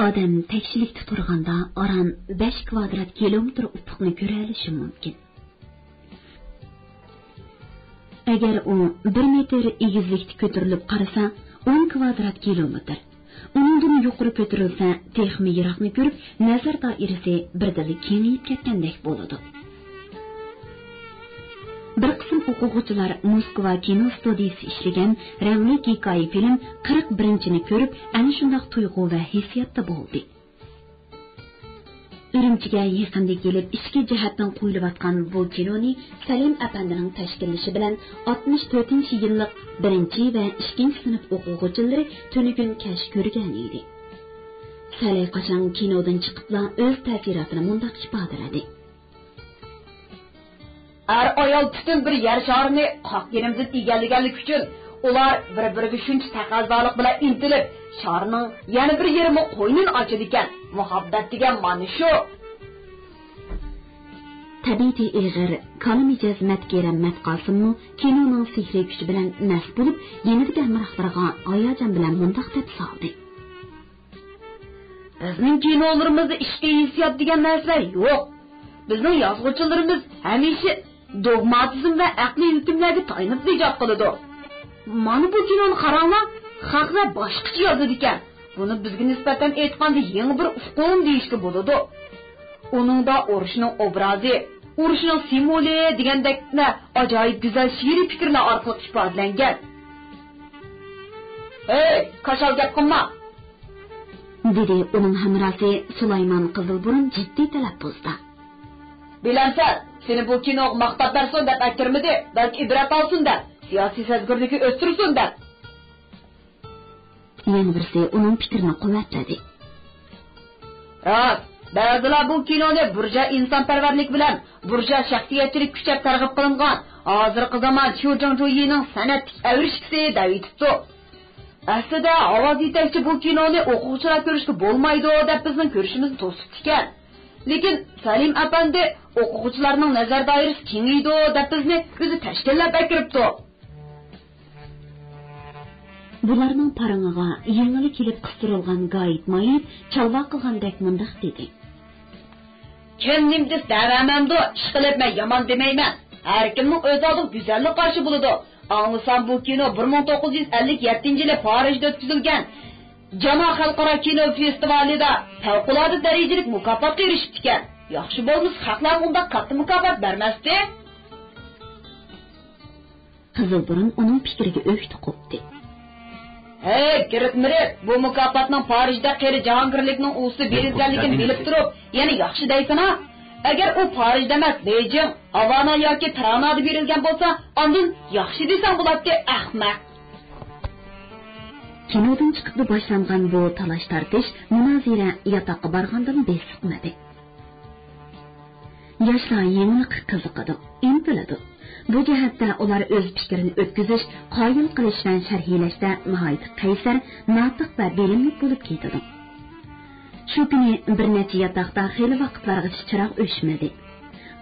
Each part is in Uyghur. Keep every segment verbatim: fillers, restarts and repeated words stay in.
ئادەم تەكشىلىكتە تۇرغاندا ئاران بەش كۋادرات كىلومېتىر ئۇپۇقنى كۆرەلىشى مۇمكىن. ئەگەر ئۇ بىر مېتىر ئېگىزلىكتە كۆتۈرۈلۈپ قارىسا، ئون كۋادرات كىلومېتىر. ئۇنىڭدىن يۇقىرى كۆتۈرۈلسە، تېخىمۇ يىراقنى كۆرۈپ، نەزەر دائىرىسى بىردىنلا كېڭىيىپ كەتكەندەك بولىدۇ. بىر قىسىم ئوقۇغۇچىلار موسكۋا كىنو ستۇدىيىسى ئىشلىگەن رەڭلىك ھېكايە فىلىم قىرىق بىرىنچىنى كۆرۈپ، ئەنە شۇنداق تۇيغۇ ۋە ھېسسىياتتا بولدى. ئۈرۈمچىگە يېقىندا كېلىپ، ئىچكى جەھەتتىن قويۇلۇۋاتقان بۇ كىنونى سەلىم ئەپەندىنىڭ تەشكىللىشى بىلەن ئاتمىش تۆتىنچى يىللىق بىرىنچى ۋە ئىككىنچى سىنىپ ئوقۇغۇچىلىرى تۈنۈگۈن كەچ كۆرگەن ئىدى. سەلەي قاچاڭ كىنودىن چىقىپلا ئۆز تەسىراتىنى مۇنداق ئىپادىلىدى. ئەر-ئايال پۈتۈن بىر يەر شارىنى قاق يېرىمدىن ئىگىلىگەنلىكى ئۈچۈن، ئۇلار بىر-بىرىگە شۇنچە تەقەززالىق بىلەن ئىنتىلىپ، شارنىڭ يەنە بىر يېرىمى قوينىنى ئاچىدىكەن. مۇھەببەت دېگەن مانا شۇ. تەبىئىتى ئېغىر، كالا مىجەز مەتكېرەم مەتقاسىممۇ كىنونىڭ سېھرىي كۈچى بىلەن مەست بولۇپ، يېنىدىكى ھەمراھلىرىغا ھاياجان بىلەن مۇنداق دەپ سالدى. بىزنىڭ كىنولىرىمىزدا ئىچكى ھېسسىيات دېگەن نەرسىلەر يوق. بىزنىڭ يازغۇچىلىرىمىز ھەمىشە دوگماتىزم ۋە ئەقلىي ھۆكۈملەرگە تايىنىپ ئىجاد قىلىدۇ. مانا بۇ كىنونى قاراڭلار، خەقلەر باشقىچە يازىدىكەن. بۇنى بىزگە نىسبەتەن ئېيتقاندا يېڭى بىر ئۇقۇم دېيىشكە بولىدۇ. ئۇنىڭدا ئۇرۇشنىڭ ئوبرازى، ئۇرۇشنىڭ سىمۋولى دېگەندەكلەر ئاجايىپ گۈزەل شېئىرىي پىكىرلەر ئارقىلىق ئىپادىلەنگەن. ھەي، كاشال گەپ قىلما! دېدى ئۇنىڭ ھەمراھى سۇلايمان قىزىلبۇرۇن جىددىي تەلەپپۇزدا. بىلەمسەن، سېنى بۇ كىنوغا ماختاپ بەرسۇن دەپ ئەكىرمىدى، بەلكى ئىبرەت ئالسۇن دەپ، سىياسىي سەزگۈرلۈكى ئۆستۈرسۇن دەپ. يەنە بىرسى ئۇنىڭ پىكرىنى قۇۋۋەتلىدى. راست، بەزىلەر بۇ كىنونى بۇرجا ئىنسانپەرۋەرلىك بىلەن بۇرجا شەخسىيەتچىلىك كۈچەپ تەرغىب قىلىنغان ھازىرقى زامان شۇ جاڭجۇيىنىڭ سەنئەتلىك ئەۋرىشكىسى دەۋېتىپتۇ. ئەسلىدە ھاۋاز يېتەكچى بۇ كىنونى ئوقۇغۇچىلار كۆرۈشكە بولمايدۇ دەپ بىزنىڭ كۆرۈشىمىزنى توسۇپتىكەن. لېكىن سەلىم ئەپەندى ئوقۇغۇچىلارنىڭ نەزەر دائىرىسى كېڭىيىدۇ دەپ بىزنى ئۆزى تەشكىللەپ ئەكىرىپتۇ. بۇلارنىڭ پارىڭىغا يېڭىلا كېلىپ قىستۇرۇلغان گايىت مايىت چالۋاق قىلغاندەك مۇنداق دېدى. كىم نېمە دېسە دەۋەرمەمدۇ، ئىشقىلىپ مەن يامان دېمەيمەن. ھەركىمنىڭ ئۆز ئالدىغا گۈزەللىك قارىشى بولىدۇ. ئاڭلىسام بۇ كىنو بىر مىڭ توققۇز يۈز ئەللىك يەتتىنچى يىلى پارىژدا ئۆتكۈزۈلگەن جانا خەلقئارا كىنو فېستىۋالىدا پەۋقۇلئاددە دەرىجىلىك مۇكاپاتقا ئېرىشىپتىكەن. ياخشى بولمىسا خەقلەرمۇ ئۇنداق كاتتا مۇكاپات بەرمەستى. قىزىلبۇرۇن ئۇنىڭ پىكرىگە ئۆكتە قوپتى. ھەي، گىرىتمىرىت، بۇ مۇكاپاتنىڭ پارىژدا قېرى جاھانگىرلىكنىڭ ئۇۋىسىدا بېرىلگەنلىكىنى بىلىپ تۇرۇپ، يەنە ياخشى دەيسەنا؟ ئەگەر ئۇ پارىژدا ئەمەس، بېيجىڭ، ھاۋانا ياكى تىرانادا بېرىلگەن بولسا، ئاندىن ياخشى دېسەڭ بولاتتى، ئەخمەق! كىنودىن چىقىپلا باشلانغان بۇ تالاش-تارتىش، مۇنازىرە ياتاققا بارغاندىن بېسىقمىدى. ياشلار يېڭىلىققا قىزىقىدۇ، ئىنتىلىدۇ. بۇ جەھەتتە ئۇلار ئۆز پىكرىنى ئۆتكۈزۈش، قايىل قىلىش ۋە شەرھلەشتە ناھايىتى قەيسەر، ناتىق ۋە بىلىملىك بولۇپ كېتىدۇ. شۇ كۈنى بىر نەچچە ياتاقتا خېلى ۋاقىتلارغىچە چىراغ ئۆچمىدى.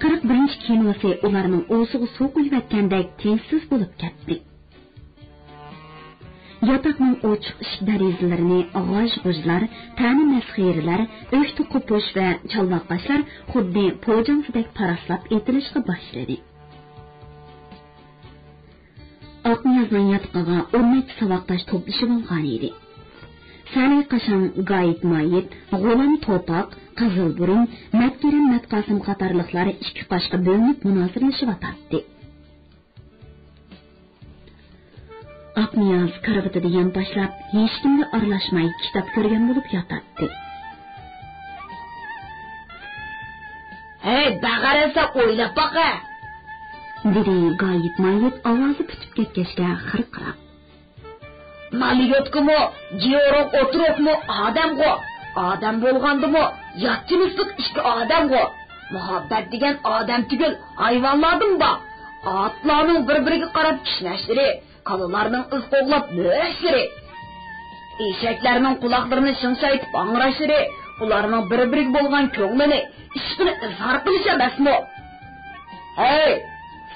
قىرىق بىرىنچى كىنوسى ئۇلارنىڭ ئۇۋىسىغا سۇ قۇيۇۋەتكەندەك تىنچسىز بولۇپ كەتتى. ياتاقنىڭ ئوچۇق ئىشىك دېرىزىلىرىنى غاژ-غۇژلار، تەنە مەسخىرىلەر، ئۆكتە قوپۇش ۋە چالۋاقلاشلار خۇددى پوجاڭزىدەك پاراسلاپ ئېتىلىشقا باشلىدى. ئاقنىيازنىڭ ياتىقىغا ئون نەچچە ساۋاقداش توپلىشىۋالغان ئىدى. سەلەي قاچاڭ گايىت مايىت، غۇلام توپاق، قىزىلبۇرۇن، مەتكېرەم مەتقاسىم قاتارلىقلار ئىككى قاشقا بۆلۈنۈپ مۇنازىرىلىشىۋاتاتتى. ئاقنىياز كارىۋىتىدا يانپاشلاپ، ھېچكىمگە ئارىلاشماي كىتاب كۆرگەن بولۇپ ياتاتتى. ھەي، بەغەرەسە ئويلاپ باقە! دېدى گايىت مايىت ئاۋازى پۈتۈپ كەتكەچكە خىرقىراپ. ماليوتكىمۇ، جىئورۇق ئوتروكمۇ ئادەمغۇ. ئادەم بولغاندىمۇ يات جىنسلىق ئىككى ئادەمغۇ. مۇھەببەت دېگەن ئادەم تۈگۈل، ھايۋانلاردىمۇ بار. ئاتلارنىڭ بىر-بىرىگە قاراپ كىشنەشلىرى، كالىلارنىڭ ئىز قوغلاپ مۆرەشلىرى، ئېشەكلەرنىڭ قۇلاقلىرىنى شىڭشايتىپ ھاڭراشلىرى، ئۇلارنىڭ بىر-بىرىگە بولغان كۆڭلىنى، ئىشقىنى ئىزھار قىلىش ئەمەسمۇ؟ ھەي،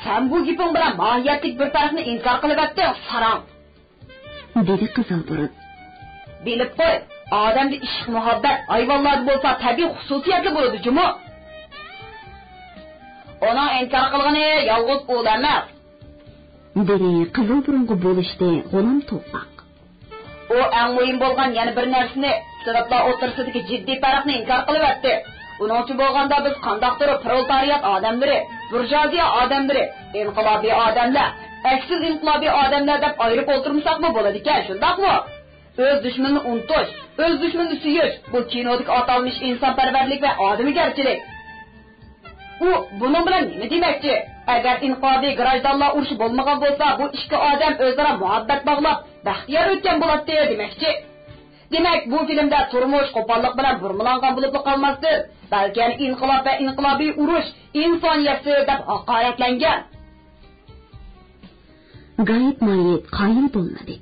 سەن بۇ گېپىڭ بىلەن ماھىيەتلىك بىر تەرەپنى ئىنكار قىلىۋەتتىڭ، ساراڭ! دېدى قىزىلبۇرۇن. بىلىپ قوي، ئادەمدە ئىشق-مۇھەببەت، ھايۋانلاردا بولسا تەبىئىي خۇسۇسىيەتلا بولىدۇ جۇمۇ. ئۇنىڭ ئىنكار قىلغىنى يالغۇز ئۇلا ئەمەس، دېدى قىزىل بۇرۇنغا بولۇشتى غۇلام توپاق. ئۇ ئەڭ مۇھىم بولغان يەنە بىر نەرسىنى، سىنىپلار ئوتتۇرىسىدىكى جىددىي پەرقنى ئىنكار قىلىۋەتتى. ئۇنىڭچە بولغاندا بىز قانداقتۇر پرولېتارىيات ئادەملىرى، بۇرژۇئازىيە ئادەملىرى، ئىنقىلابىي ئادەملەر، ئەكسىز ئىنقىلابىي ئادەملەر دەپ ئايرىپ ئولتۇرمىساقمۇ بولىدىكەن، شۇنداقمۇ؟ ئۆز دۈشمىنىنى ئۇنتۇش، ئۆز دۈشمىنىنى سۆيۈش، بۇ كىنودىكى ئاتالمىش ئىنسانپەرۋەرلىك ۋە ئادىمىگەرچىلىك. ئۇ بۇنىڭ بىلەن نېمە دېمەكچى؟ ئەگەر ئىنقىلابىي گراژدانلار ئۇرۇشى بولمىغان بولسا، بۇ ئىككى ئادەم ئۆزئارا مۇھەببەت باغلاپ، بەختىيار ئۆتكەن بولاتتى دېمەكچى. دېمەك، بۇ فىلىمدە تۇرمۇش قوپاللىق بىلەن بۇرمىلانغان بولۇپلا قالماستىن، بەلكى يەنە ئىنقىلاب ۋە ئىنقىلابىي ئۇرۇش ئىنسانىيەتسىز دەپ ھاقارەتلەنگەن. گايىت مايىت قايىل بولمىدى.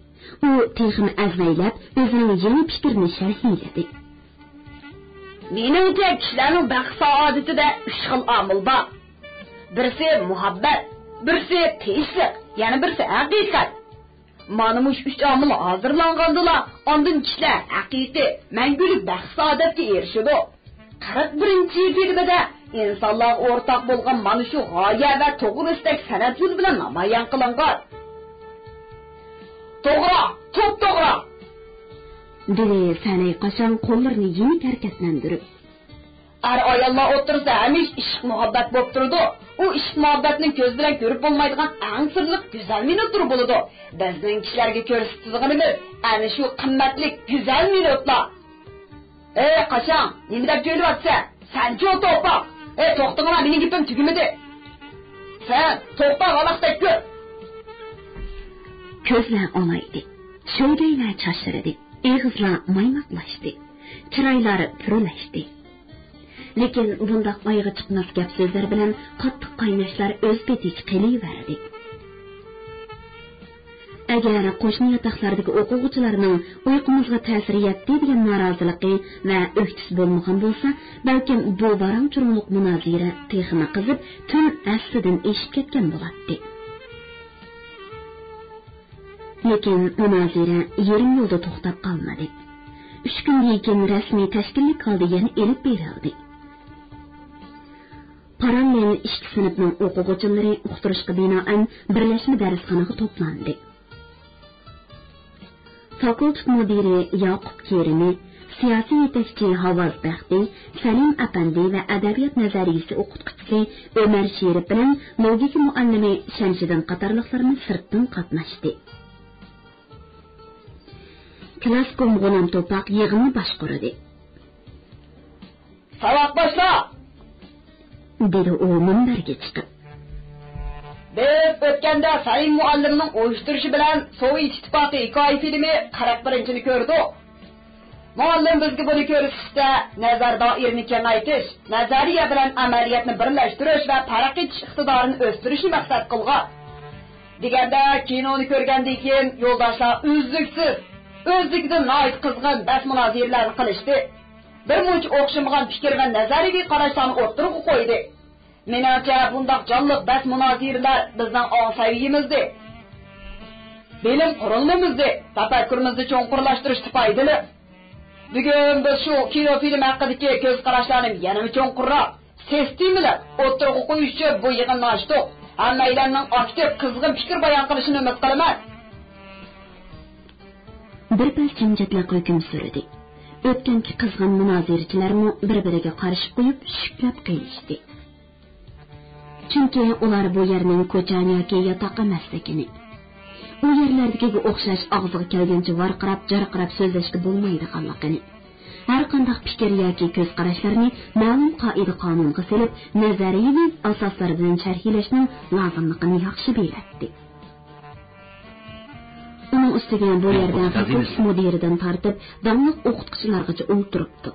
ئۇ تېخىمۇ ئەزۋەيلەپ، ئۆزىنىڭ يېڭى پىكرىنى شەرھلىدى. مېنىڭچە، كىشىلەرنىڭ بەخت-سائادىتىدە ئۈچ خىل ئامىل بار. بىرسى مۇھەببەت، بىرسى تىنچلىق، يەنە بىرسى ھەقىقەت. مانا مۇشۇ ئۈچ ئامىل ھازىرلانغاندىلا، ئاندىن كىشىلەر ھەقىقىي، مەڭگۈلۈك بەخت-سائادەتكە ئېرىشىدۇ. قىرىق بىرىنچى فىلمىدە ئىنسانلارغا ئورتاق بولغان مانا شۇ غايە ۋە توغرا ئىستەك سەنئەت يولى بىلەن نامايان قىلىنغان. توغرا، توپتوغرا! دېدى سەنەي قاشاڭ قوللىرىنى يېنىك ھەرىكەتلەندۈرۈپ. ئەر-ئاياللار ئوتتۇرىسىدا ھەمىشە ئىشق-مۇھەببەت بولۇپ تۇرىدۇ. ئۇ ئىشق-مۇھەببەتنىڭ كۆز بىلەن كۆرۈپ بولمايدىغان ئەڭ سىرلىق گۈزەل مىنۇتلىرى بولىدۇ. بىزنىڭ كىشىلەرگە كۆرسىتىدىغىنىمىز ئەنە شۇ قىممەتلىك گۈزەل مىنۇتلار. ئەي قاشاڭ، نېمە دەپ جۆيلۈۋاتىسەن؟ سەنچۇ توپاق! ئەي توختىڭلار، مېنىڭ گېپىم تۈگىمىدى. سەن توختاپ ھالاقتەك كۆر! كۆزلەر ئالايدى، شۆلگەيلەر چاچرىدى، ئېغىزلار مايماقلاشتى، چىرايلار پۈرلەشتى. لېكىن بۇنداق ئايىغى چىقماس گەپ-سۆزلەر بىلەن قاتتىق قايناشلار ئۆز پېتىگە قېلىۋەردى. ئەگەر قوشنا ياتاقلاردىكى ئوقۇغۇچىلارنىڭ ئۇيقۇمىزغا تەسىر يەتتى دېگەن نارازىلىقى ۋە ئۆكتىسى بولمىغان بولسا، بەلكىم بۇ ۋاراڭ-چۇرۇڭلۇق مۇنازىرە تېخىمۇ قىزىپ، تۈن ھەسسىدىن ئېشىپ كەتكەن بولاتتى. لېكىن مۇنازىرە يېرىم يولدا توختاپ قالمىدى. ئۈچ كۈندىن كېيىن رەسمىي تەشكىللىك ھالدا يەنە ئېلىپ بېرىلدى. پاراللېل ئىككى سىنىپنىڭ ئوقۇغۇچىلىرى ئۇقتۇرۇشقا بىنائەن بىرلەشمە دەرسخانىغا توپلاندى. فاكۇلتېت مۇدىرى ياقۇپ كېرىمى، سىياسىي يېتەكچى ھاۋاز بەختى، سەلىم ئەپەندى ۋە ئەدەبىيات نەزەرىيىسى ئوقۇتقۇچىسى ئۆمەر شېرىپ بىلەن لوگىكا مۇئەللىمى شەمشىدىن قاتارلىقلىرىمۇ سىرتتىن قاتناشتى. كىلاسسكوم غۇلام توپاق يىغىننى باشقۇردى. ساۋاقداشلار! دېدى ئۇ مۇنبەرگە چىقىپ. بىز ئۆتكەندە سەلىم مۇئەللىمنىڭ ئۇيۇشتۇرۇشى بىلەن سوۋېت ئىتتىپاقى ھېكايە فىلىمى قىرىق بىرىنچىنى كۆردۇق. مۇئەللىم بىزگە بۇنى كۆرسىتىشتە نەزەر دائىرىنى كېڭەيتىش، نەزەرىيە بىلەن ئەمەلىيەتنى بىرلەشتۈرۈش ۋە پەرق ئېتىش ئىقتىدارىنى ئۆستۈرۈشنى مەقسەت قىلغان. دېگەندە، كىنونى كۆرگەندىن كېيىن يولداشلار ئۈزلۈكسىز، ئۆزلۈكىدىن ناھايىتى قىزغىن بەس-مۇنازىرىلەرنى قىلىشتى. بىر مۇنچە ئوخشىمىغان پىكىر ۋە نەزەرىيەۋى قاراشلارنى ئوتتۇرىغا قويدى. مېنىڭچە، بۇنداق جانلىق بەس-مۇنازىرىلەر بىزنىڭ ئاڭ سەۋىيىمىزنى، بىلىم قۇرۇلمىمىزنى، تەپەككۇرىمىزنى چوڭقۇرلاشتۇرۇشتا پايدىلىق. بۈگۈن بىز شۇ كىنو فىلىم ھەققىدىكى كۆز قاراشلارنى يەنىمۇ چوڭقۇرراق، سىستېمىلىق ئوتتۇرىغا قويۇش ئۈچۈن بۇ يىغىننى ئاچتۇق. ھەممەيلەننىڭ ئاكتىپ، قىزغىن پىكىر بايان قىلىشىنى ئۈمىد قىلىمەن. بىر پەس جىمجىتلىق ھۆكۈم سۈردى. ئۆتكەنكى قىزغىن مۇنازىرىچىلەرمۇ بىر-بىرىگە قارىشىپ قويۇپ، شۈكلەپ قېلىشتى. چۈنكى ئۇلار بۇ يەرنىڭ كوچا ياكى ياتاق ئەمەسلىكىنى، ئۇ يەرلەردىكىگە ئوخشاش ئاغزىغا كەلگەنچە ۋارقىراپ، جارقىراپ سۆزلەشكە بولمايدىغانلىقىنى، ھەرقانداق پىكىر ياكى كۆز قاراشلارنى مەلۇم قائىدە-قانۇنغا سېلىپ، نەزەرىيىۋى ئاساسلار بىلەن شەرھلەشنىڭ لازىملىقىنى ياخشى بىلەتتى. ئۇنىڭ ئۈستىگە بۇ يەردە فاكۇلتېت مۇدىرىدىن تارتىپ داڭلىق ئوقۇتقۇچىلارغىچە ئولتۇرۇپتۇ.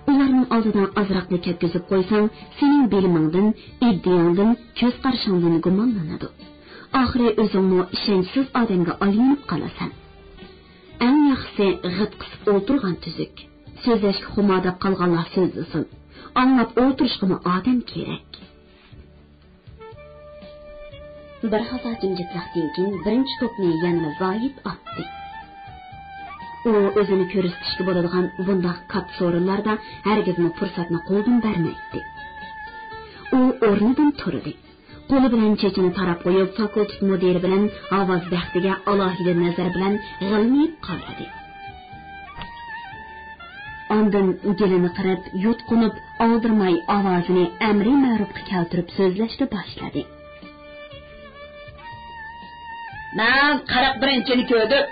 ئۇلارنىڭ ئالدىدا ئازراقلا كەتكۈزۈپ قويساڭ، سېنىڭ بىلىمىڭدىن، ئىدىيەڭدىن، كۆز قارىشىڭدىن گۇمانلىنىدۇ. ئاخىرى ئۆزۈڭمۇ ئىشەنچسىز ئادەمگە ئايلىنىپ قالىسەن. ئەڭ ياخشىسى غىت قىسىپ ئولتۇرغان تۈزۈك. سۆزلەشكە خۇمار دەپ قالغانلار سۆزلىسۇن. ئاڭلاپ ئولتۇرۇشقىمۇ ئادەم كېرەك. بىر ھازا جىمجىتلىقتىن كېيىن بىرىنچى توپنى يەنىلا زاھىت ئاتتى. ئۇ ئۆزىنى كۆرسىتىشكە بولىدىغان بۇنداق كاتتا سورۇنلاردا ھەرگىزمۇ پۇرسەتنى قولدىن بەرمەيتتى. ئۇ ئورنىدىن تۇردى. قولى بىلەن چېچىنى تاراپ قويۇپ، فاكۇلتېت مۇدىرى بىلەن ھاۋاز بەختىگە ئالاھىدە نەزەر بىلەن غىلمىيىپ قارىدى. ئاندىن گېلىنى قىرىپ، يۇتقۇنۇپ، ئالدىرىماي ئاۋازىنى ئەمرى مەرۇپقا كەلتۈرۈپ سۆزلەشكە باشلىدى. مەن قىرىق بىرىنچىنى كۆردۈم.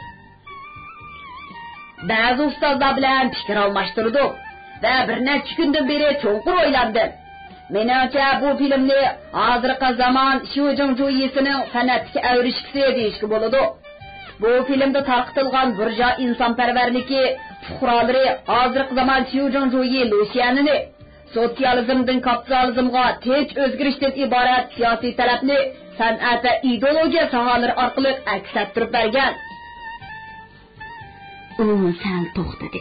بەزى ئۇستازلار بىلەن پىكىر ئالماشتۇردۇق ۋە بىر نەچچە كۈندىن بېرى چوڭقۇر ئويلاندىم. مېنىڭچە، بۇ فىلىمنى ھازىرقى زامان شيۇجىڭ جۇيىسىنىڭ سەنئەتتىكى ئەۋرىشكىسى دېيىشكە بولىدۇ. بۇ فىلىمدا تارقىتىلغان بۇرژۇئا ئىنسانپەرۋەرلىكى پۇقرالىرى ھازىرقى زامان شيۇجىڭ جۇيى لۇشيەنىنى سوتسىيالىزمدىن كاپىتالىزمغا تىنچ ئۆزگىرىشتىن ئىبارەت سىياسىي تەلەپنى سەنئەت ۋە ئىدېئولوگىيە ساھەلىرى ئارقىلىق ئەكس ئەتتۈرۈپ بەرگەن. ئۇ سەل توختىدى.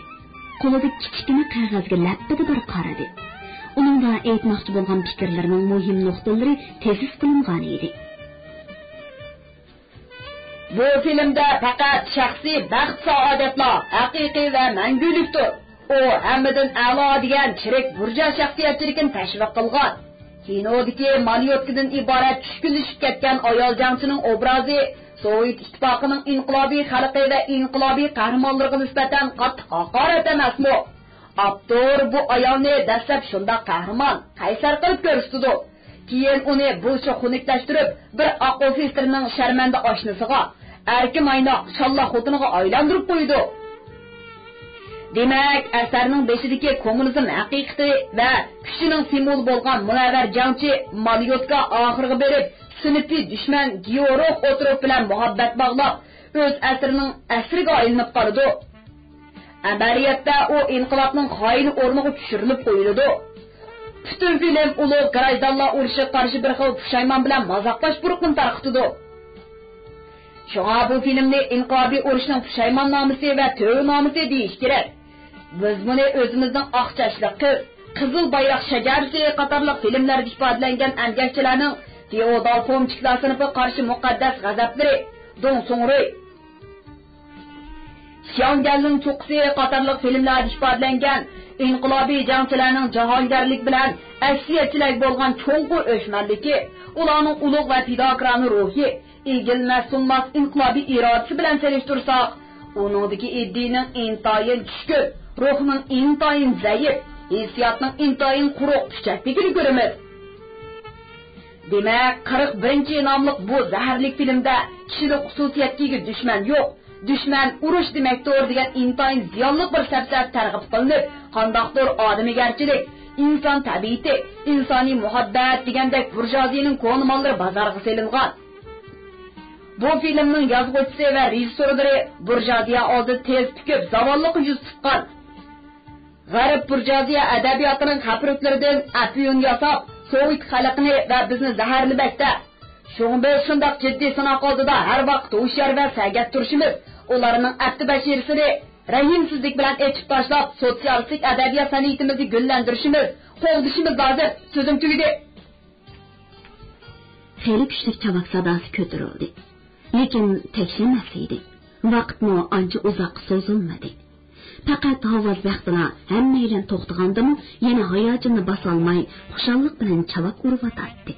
قولىدا كىچىككىنە قەغەزگە لەپپىدە بىر قارىدى. ئۇنىڭدا ئېيتماقچى بولغان پىكىرلىرىنىڭ مۇھىم نۇقتىلىرى تېزىس قىلىنغان ئىدى. بۇ فىلىمدە پەقەت شەخسىي بەخت-سائادەتلا ھەقىقىي ۋە مەڭگۈلۈكتۇر. ئۇ ھەممىدىن ئەلا دېگەن چىرىك بۇرژۇئا شەخسىيەتچىلىكىنى تەشۋىق قىلغان. كىنودىكى مانيوتكىدىن ئىبارەت چۈشكۈنلىشىپ كەتكەن ئايال جەڭچىنىڭ ئوبرازى سوۋېت ئىتتىپاقىنىڭ ئىنقىلابىي خەلقى ۋە ئىنقىلابىي قەھرىمانلىرىغا نىسبەتەن قاتتىق ھاقارەت ئەمەسمۇ؟ ئاپتور بۇ ئايالنى دەسلەپ شۇنداق قەھرىمان، قەيسەر قىلىپ كۆرسىتىدۇ. كېيىن ئۇنى بولشا خۇنۈكلەشتۈرۈپ، بىر ئاق ئوفىتسېرنىڭ شەرمەندە ئاشنىسىغا، ئەركە مايناق شاللا خوتۇنىغا ئايلاندۇرۇپ قويىدۇ. دېمەك، ئەسەرنىڭ بېشىدىكى كوممۇنىزم ھەقىقىتى ۋە كۈچىنىڭ سىمۋولى بولغان مۇنەۋۋەر جەڭچى مانيوتكا ئاخىرىغا بېرىپ، سىنىپىي دۈشمەن گېئوروخ ئوتروف بىلەن مۇھەببەت باغلاپ، ئۆز ئەسىرىنىڭ ئەسىرىگە ئايلىنىپ قالىدۇ. ئەمەلىيەتتە ئۇ ئىنقىلابنىڭ خائىنى ئورنىغا چۈشۈرۈلۈپ قويۇلىدۇ. پۈتۈن فىلىم ئۇلۇغ گىراژدانلار ئۇرۇشىغا قارشى بىر خىل پۇشايمان بىلەن مازاقلاش پۇرىقىنى تارقىتىدۇ. شۇڭا بۇ فىلىمنى ئىنقىلابىي ئۇرۇشنىڭ پۇشايماننامىسى ۋە تۆۋىنامىسى دېيىش كېرەك. بىز بۇنى ئۆزىمىزنىڭ ئاق چاچلىق قىز، قىزىل بايراق شەجەرىسى قاتارلىق فىلىملەردە ئىپادىلەنگەن ئەمگەكچىلەرنىڭ فېئودال فومچىكلار سىنىپىغا قارشى مۇقەددەس غەزەپلىرى، دۇڭ سۇڭرۇي، سياڭگەنلىڭ چوققىسى قاتارلىق فىلىملەردە ئىپادىلەنگەن ئىنقىلابىي جەڭچىلەرنىڭ جاھانگەرلىك بىلەن ئەسلىيەتچىلەرگە بولغان چوڭقۇر ئۆچمەنلىكى، ئۇلارنىڭ ئۇلۇغ ۋە پىداكارانە روھى، ئېگىلمەس سۇنماس ئىنقىلابىي ئىرادىسى بىلەن سېلىشتۇرساق، ئۇنىڭدىكى ئىدىيىنىڭ ئىنتايىن چۈشكۈن، روھنىڭ ئىنتايىن زەئىپ، ھېسسىياتنىڭ ئىنتايىن قۇرۇق پۇچەكلىكىنى كۆرىمىز. دېمەك، قىرىق بىرىنچى ناملىق بۇ زەھەرلىك فىلىمدە كىشىلىك خۇسۇسىيەتكە ئىگە دۈشمەن يوق، دۈشمەن ئۇرۇش دېمەكتۇر دېگەن ئىنتايىن زىيانلىق بىر سەپسەتە تەرغىب قىلىنىپ، قانداقتۇر ئادىمىگەرچىلىك، ئىنسان تەبىئىتى، ئىنسانىي مۇھەببەت دېگەندەك بۇرژۇئازىيىنىڭ كونا ماللىرى بازارغا سېلىنغان. بۇ فىلىمنىڭ يازغۇچىسى ۋە رېژىسسورلىرى بۇرژۇئازىيە ئالدىدا تېز پۈكۈپ، زاۋاللىققا يۈز تۇتقان. غەرب بۇرژۇئازىيە ئەدەبىياتىنىڭ خەپىرىكلىرىدىن ئەپيۈن ياساپ، سوۋېت خەلقىنى ۋە بىزنى زەھەرلىمەكتە. شۇڭا بىز شۇنداق جىددىي سىناق ئالدىدا ھەر ۋاقىت ھوشيار ۋە سەگەك تۇرۇشىمىز، ئۇلارنىڭ ئەپتى بەشىرىسىنى رەھىمسىزلىك بىلەن ئېچىپ تاشلاپ، سوتسىيالىستىك ئەدەبىيات سەنئىتىمىزنى گۈللەندۈرۈشىمىز، قوغدىشىمىز لازىم. سۆزۈم تۈگىدى. خېلى كۈچلۈك چاۋاك ساداسى كۆتۈرۈلدى. لېكىن تەكشى ئەمەس ئىدى. ۋاقىتمۇ ئانچە ئۇزاققا سوزۇلمىدى. پەقەت ھاۋاز بەختىلا ھەممەيلەن توختىغاندىمۇ، يەنە ھاياجىنىنى باسالماي، خۇشاللىق بىلەن چاۋاك ئۇرۇۋاتاتتى.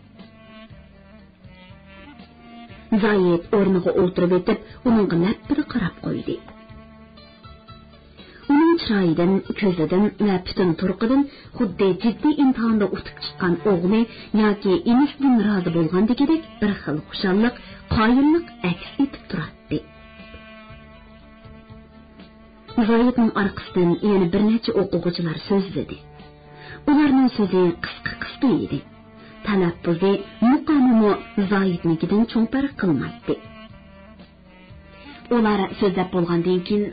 زايىت ئورنىغا ئولتۇرۇۋېتىپ، ئۇنىڭغا لەپپىدە قاراپ قويدى. ئۇنىڭ چىرايىدىن، كۆزىدىن ۋە پۈتۈن تۇرقىدىن خۇددى جىددىي ئىمتىھاندا ئۇتۇپ چىققان ئوغلى ياكى ئىنىسىدىن رازى بولغاندىكىدەك بىر خىل خۇشاللىق، قايىللىق ئەكس ئېتىپ تۇراتتى. زايىتنىڭ ئارقىسىدىن يەنە بىر نەچچە ئوقۇغۇچىلار سۆزلىدى. ئۇلارنىڭ سۆزى قىسقا-قىسقا ئىدى. تەلەپپۇزى، مۇقامىمۇ زايىتنىڭكىدىن چوڭ پەرق قىلمايتتى. ئۇلار سۆزلەپ بولغاندىن كېيىن،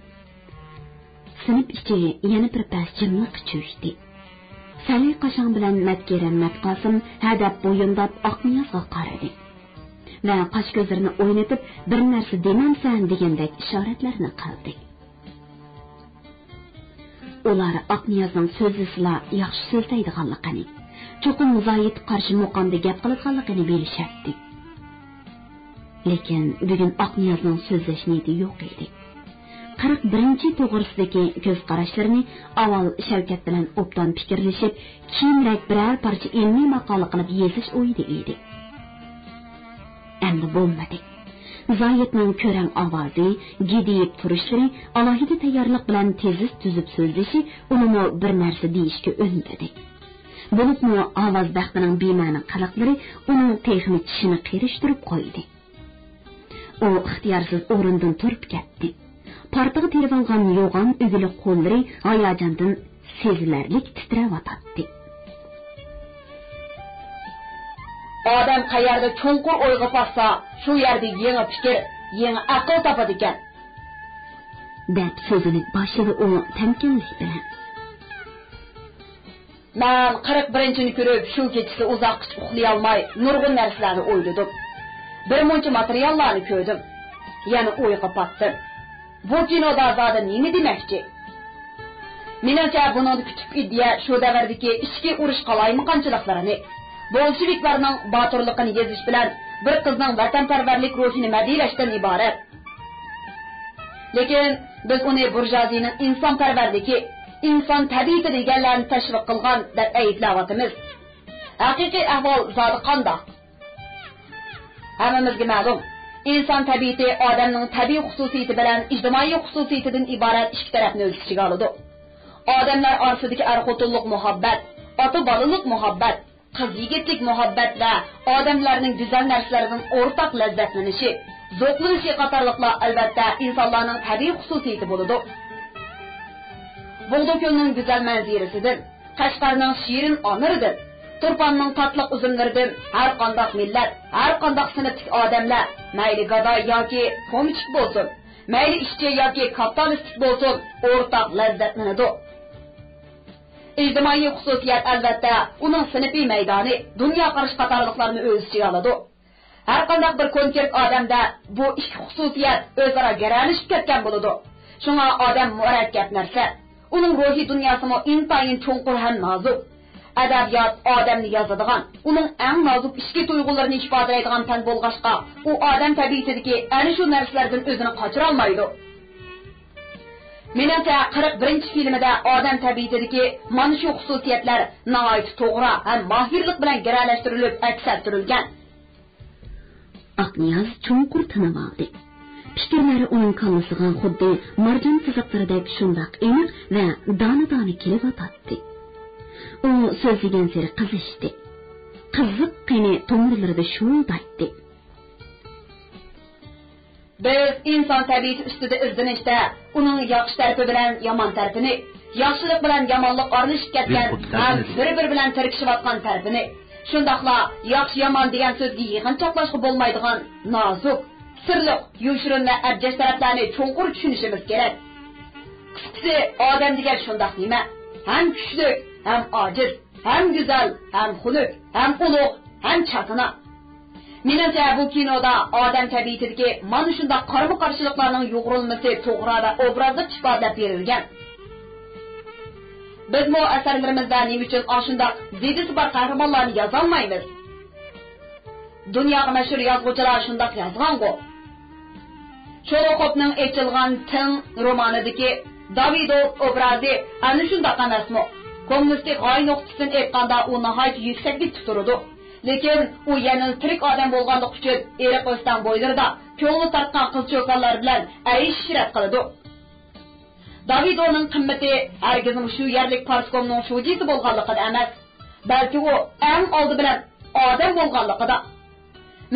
سىنىپ ئىچى يەنە بىر پەس جىملىققا چۆكتى. سەلەي قاشاڭ بىلەن مەتكېرەم مەتقاسىم ھەدەپ بويۇنداپ ئاقنىيازغا قارىدى ۋە قاش كۆزلىرىنى ئوينىتىپ، بىر نەرسە دېمەمسەن دېگەندەك ئىشارەتلەرنى قىلدى. ئۇلار ئاقنىيازنىڭ سۆزلىسىلا ياخشى سۆزلەيدىغانلىقىنى، چوقۇم زايىت قارشى مۇقامدا گەپ قىلىدىغانلىقىنى بىلىشەتتى. لېكىن بۈگۈن ئاقنىيازنىڭ سۆزلەش نىيىتى يوق ئىدى. قىرىق بىرىنچى توغرىسىدىكى كۆز قاراشلىرىنى ئاۋۋال شەۋكەت بىلەن ئوبدان پىكىرلىشىپ، كېيىنرەك بىرەر پارچە ئىلمىي ماقالە قىلىپ يېزىش ئويىدا ئىدى. ئەمدى بولمىدى. زايىتنىڭ كۆرەڭ ئاۋازى، گىدىيىپ تۇرۇشلىرى، ئالاھىدە تەييارلىق بىلەن تېزىس تۈزۈپ سۆزلىشى ئۇنىمۇ بىر نەرسە دېيىشكە ئۈندىدى. بولۇپمۇ ئاۋاز بەختىنىڭ بىمەنە قىلىقلىرى ئۇنىڭ تېخىمۇ چىشىنى قېرىشتۇرۇپ قويدى. ئۇ ئىختىيارسىز ئورنىدىن تۇرۇپ كەتتى. پارتىغا تېرىۋالغان يوغان ئۈگىلىك قوللىرى ھاياجاندىن سېزىلەرلىك تىترەۋاتاتتى. ئادەم قەيەردە چوڭقۇر ئويغا پاتسا، شۇ يەردە يېڭى پىكىر، يېڭى ئەقىل تاپىدىكەن. دەپ سۆزىنى باشلىدى ئۇ تەمكىنلىك بىلەن. مەن قىرىق بىرىنچىنى كۆرۈپ، شۇ كېچىسى ئۇزاققىچە ئۇخلىيالماي، نۇرغۇن نەرسىلەرنى ئويلىدىم. بىر مۇنچە ماتېرىياللارنى كۆردۈم. يەنە ئويغا پاتتىم. بۇ كىنودا زادى نېمە دېمەكچى؟ مېنىڭچە، بۇنىڭدا پۈتۈپ ئىدىيە شۇ دەۋردىكى ئىچكى ئۇرۇش قالايمىقانچىلىقلىرىنى، بولشېۋىكلارنىڭ باتۇرلۇقىنى يېزىش بىلەن بىر قىزنىڭ ۋەتەنپەرۋەرلىك روھىنى مەدھىيلەشتىن ئىبارەت. لېكىن بىز ئۇنى بۇرژۇئازىيىنىڭ ئىنسانپەرۋەرلىكى، ئىنسان تەبىئىتى دېگەنلەرنى تەشۋىق قىلغان دەپ ئەيىبلەۋاتىمىز. ھەقىقىي ئەھۋال زادى قانداق؟ ھەممىمىزگە مەلۇم، ئىنسان تەبىئىتى ئادەمنىڭ تەبىئىي خۇسۇسىيىتى بىلەن ئىجتىمائىي خۇسۇسىيىتىدىن ئىبارەت ئىككى تەرەپنى ئۆز ئىچىگە ئالىدۇ. ئادەملەر ئارىسىدىكى ئەر-خوتۇنلۇق مۇھەببەت، ئاتا-بالىلىق مۇھەببەت، قىز-يىگىتلىك مۇھەببەت ۋە ئادەملەرنىڭ گۈزەل نەرسىلەردىن ئورتاق لەززەتلىنىشى، زوقلىنىشى قاتارلىقلار، ئەلۋەتتە، ئىنسانلارنىڭ تەبىئىي خۇسۇسىيىتى بولىدۇ. بۇغدۇكۆلنىڭ گۈزەل مەنزىرىسىدىن، قەشقەرنىڭ شېرىن ئانىرىدىن، تۇرپاننىڭ تاتلىق ئۈزۈملىرىدىن ھەر قانداق مىللەت، ھەر قانداق سىنىپتىكى ئادەملەر، مەيلى گاداي ياكى پومىچىك بولسۇن، مەيلى ئىشچى ياكى كاپىتالىستىك بولسۇن، ئورتاق لەززەتلىنىدۇ. ئىجتىمائىي خۇسۇسىيەت، ئەلۋەتتە، ئۇنىڭ سىنىپىي مەيدانى، دۇنيا قارىشى قاتارلىقلارنى ئۆز ئىچىگە ئالىدۇ. ھەرقانداق بىر كونكرېت ئادەمدە بۇ ئىككى خۇسۇسىيەت ئۆزئارا گىرەلىشىپ كەتكەن بولىدۇ. شۇڭا ئادەم مۇرەككەپ نەرسە. ئۇنىڭ روھىي دۇنياسىمۇ ئىنتايىن چوڭقۇر ھەم نازۇك. ئەدەبىيات ئادەمنى يازىدىغان، ئۇنىڭ ئەڭ نازۇك ئىچكى تۇيغۇلىرىنى ئىپادىلەيدىغان پەن بولغاچقا، ئۇ ئادەم تەبىئىتىدىكى ئەنە شۇ نەرسىلەردىن ئۆزىنى قاچۇرالمايدۇ. مېنىڭچە، قىرىق بىرىنچى فىلىمىدە ئادەم تەبىئىتىدىكى مانا شۇ خۇسۇسىيەتلەر ناھايىتى توغرا ھەم ماھىرلىق بىلەن گىرەلەشتۈرۈلۈپ ئەكس ئەتتۈرۈلگەن. ئاقنىياز چوڭقۇر تىنىۋالدى. پىكىرلەر ئۇنىڭ كاللىسىغا خۇددى مارجان سىزىقلىرىدەك شۇنداق ئېنىق ۋە دانە-دانە كېلىۋاتاتتى. ئۇ سۆزلىگەنسېرى قىزىشتى. قىزىق قېنى تومۇرلىرىدا شۇۋۇلدايتتى. بىز ئىنسان تەبىئىتى ئۈستىدە ئىزدىنىشتە ئۇنىڭ ياخشى تەرىپى بىلەن يامان تەرىپىنى، ياخشىلىق بىلەن يامانلىق ئارىلىشىپ كەتكەن ھەم بىر-بىرى بىلەن تىركىشىۋاتقان تەرىپىنى، شۇنداقلا ياخشى-يامان دېگەن سۆزگە يىغىنچاقلاشقا بولمايدىغان نازۇك، سىرلىق، يوشۇرۇن ۋە ئەبجەش تەرەپلەرنى چوڭقۇر چۈشىنىشىمىز كېرەك. قىسقىسى، ئادەم دېگەن شۇنداق نېمە، ھەم كۈچلۈك، ھەم ئاجىز، ھەم گۈزەل، ھەم خۇنۈك، ھەم ئۇلۇغ، ھەم چاكىنا. مېنىڭچە، بۇ كىنودا ئادەم تەبىئىتىدىكى مانا شۇنداق قارىمۇ-قارشىلىقلارنىڭ يۇغۇرۇلمىسى توغرا ۋە ئوبرازلىق ئىپادىلەپ بېرىلگەن. بىزمۇ ئەسەرلىرىمىزدە نېمە ئۈچۈن ئاشۇنداق زېدىسى بار قەھرىمانلارنى يازالمايمىز؟ دۇنياغا مەشھۇر يازغۇچىلار شۇنداق يازغانغۇ. شولوخوفنىڭ ئېچىلغان تىڭ رومانىدىكى داۋىدوف ئوبرازى ئەنە شۇنداق ئەمەسمۇ؟ كوممۇنىستىك غايە نۇقتىسىدىن ئېيتقاندا، ئۇ ناھايىتى يۈكسەكلىكتە تۇرىدۇ. لېكىن ئۇ يەنىلا تىرىك ئادەم بولغانلىقى ئۈچۈن ئېرىق ئۆستەڭ بويلىرىدا كۆڭلى تارتقان قىز-چوكانلار بىلەن ئەيش-ئىشرەت قىلىدۇ. داۋىدونىڭ قىممىتى ھەرگىزمۇ شۇ يەرلىك پارتكومنىڭ شۇجىسى بولغانلىقىدا ئەمەس، بەلكى ئۇ ئەڭ ئالدى بىلەن ئادەم بولغانلىقىدا.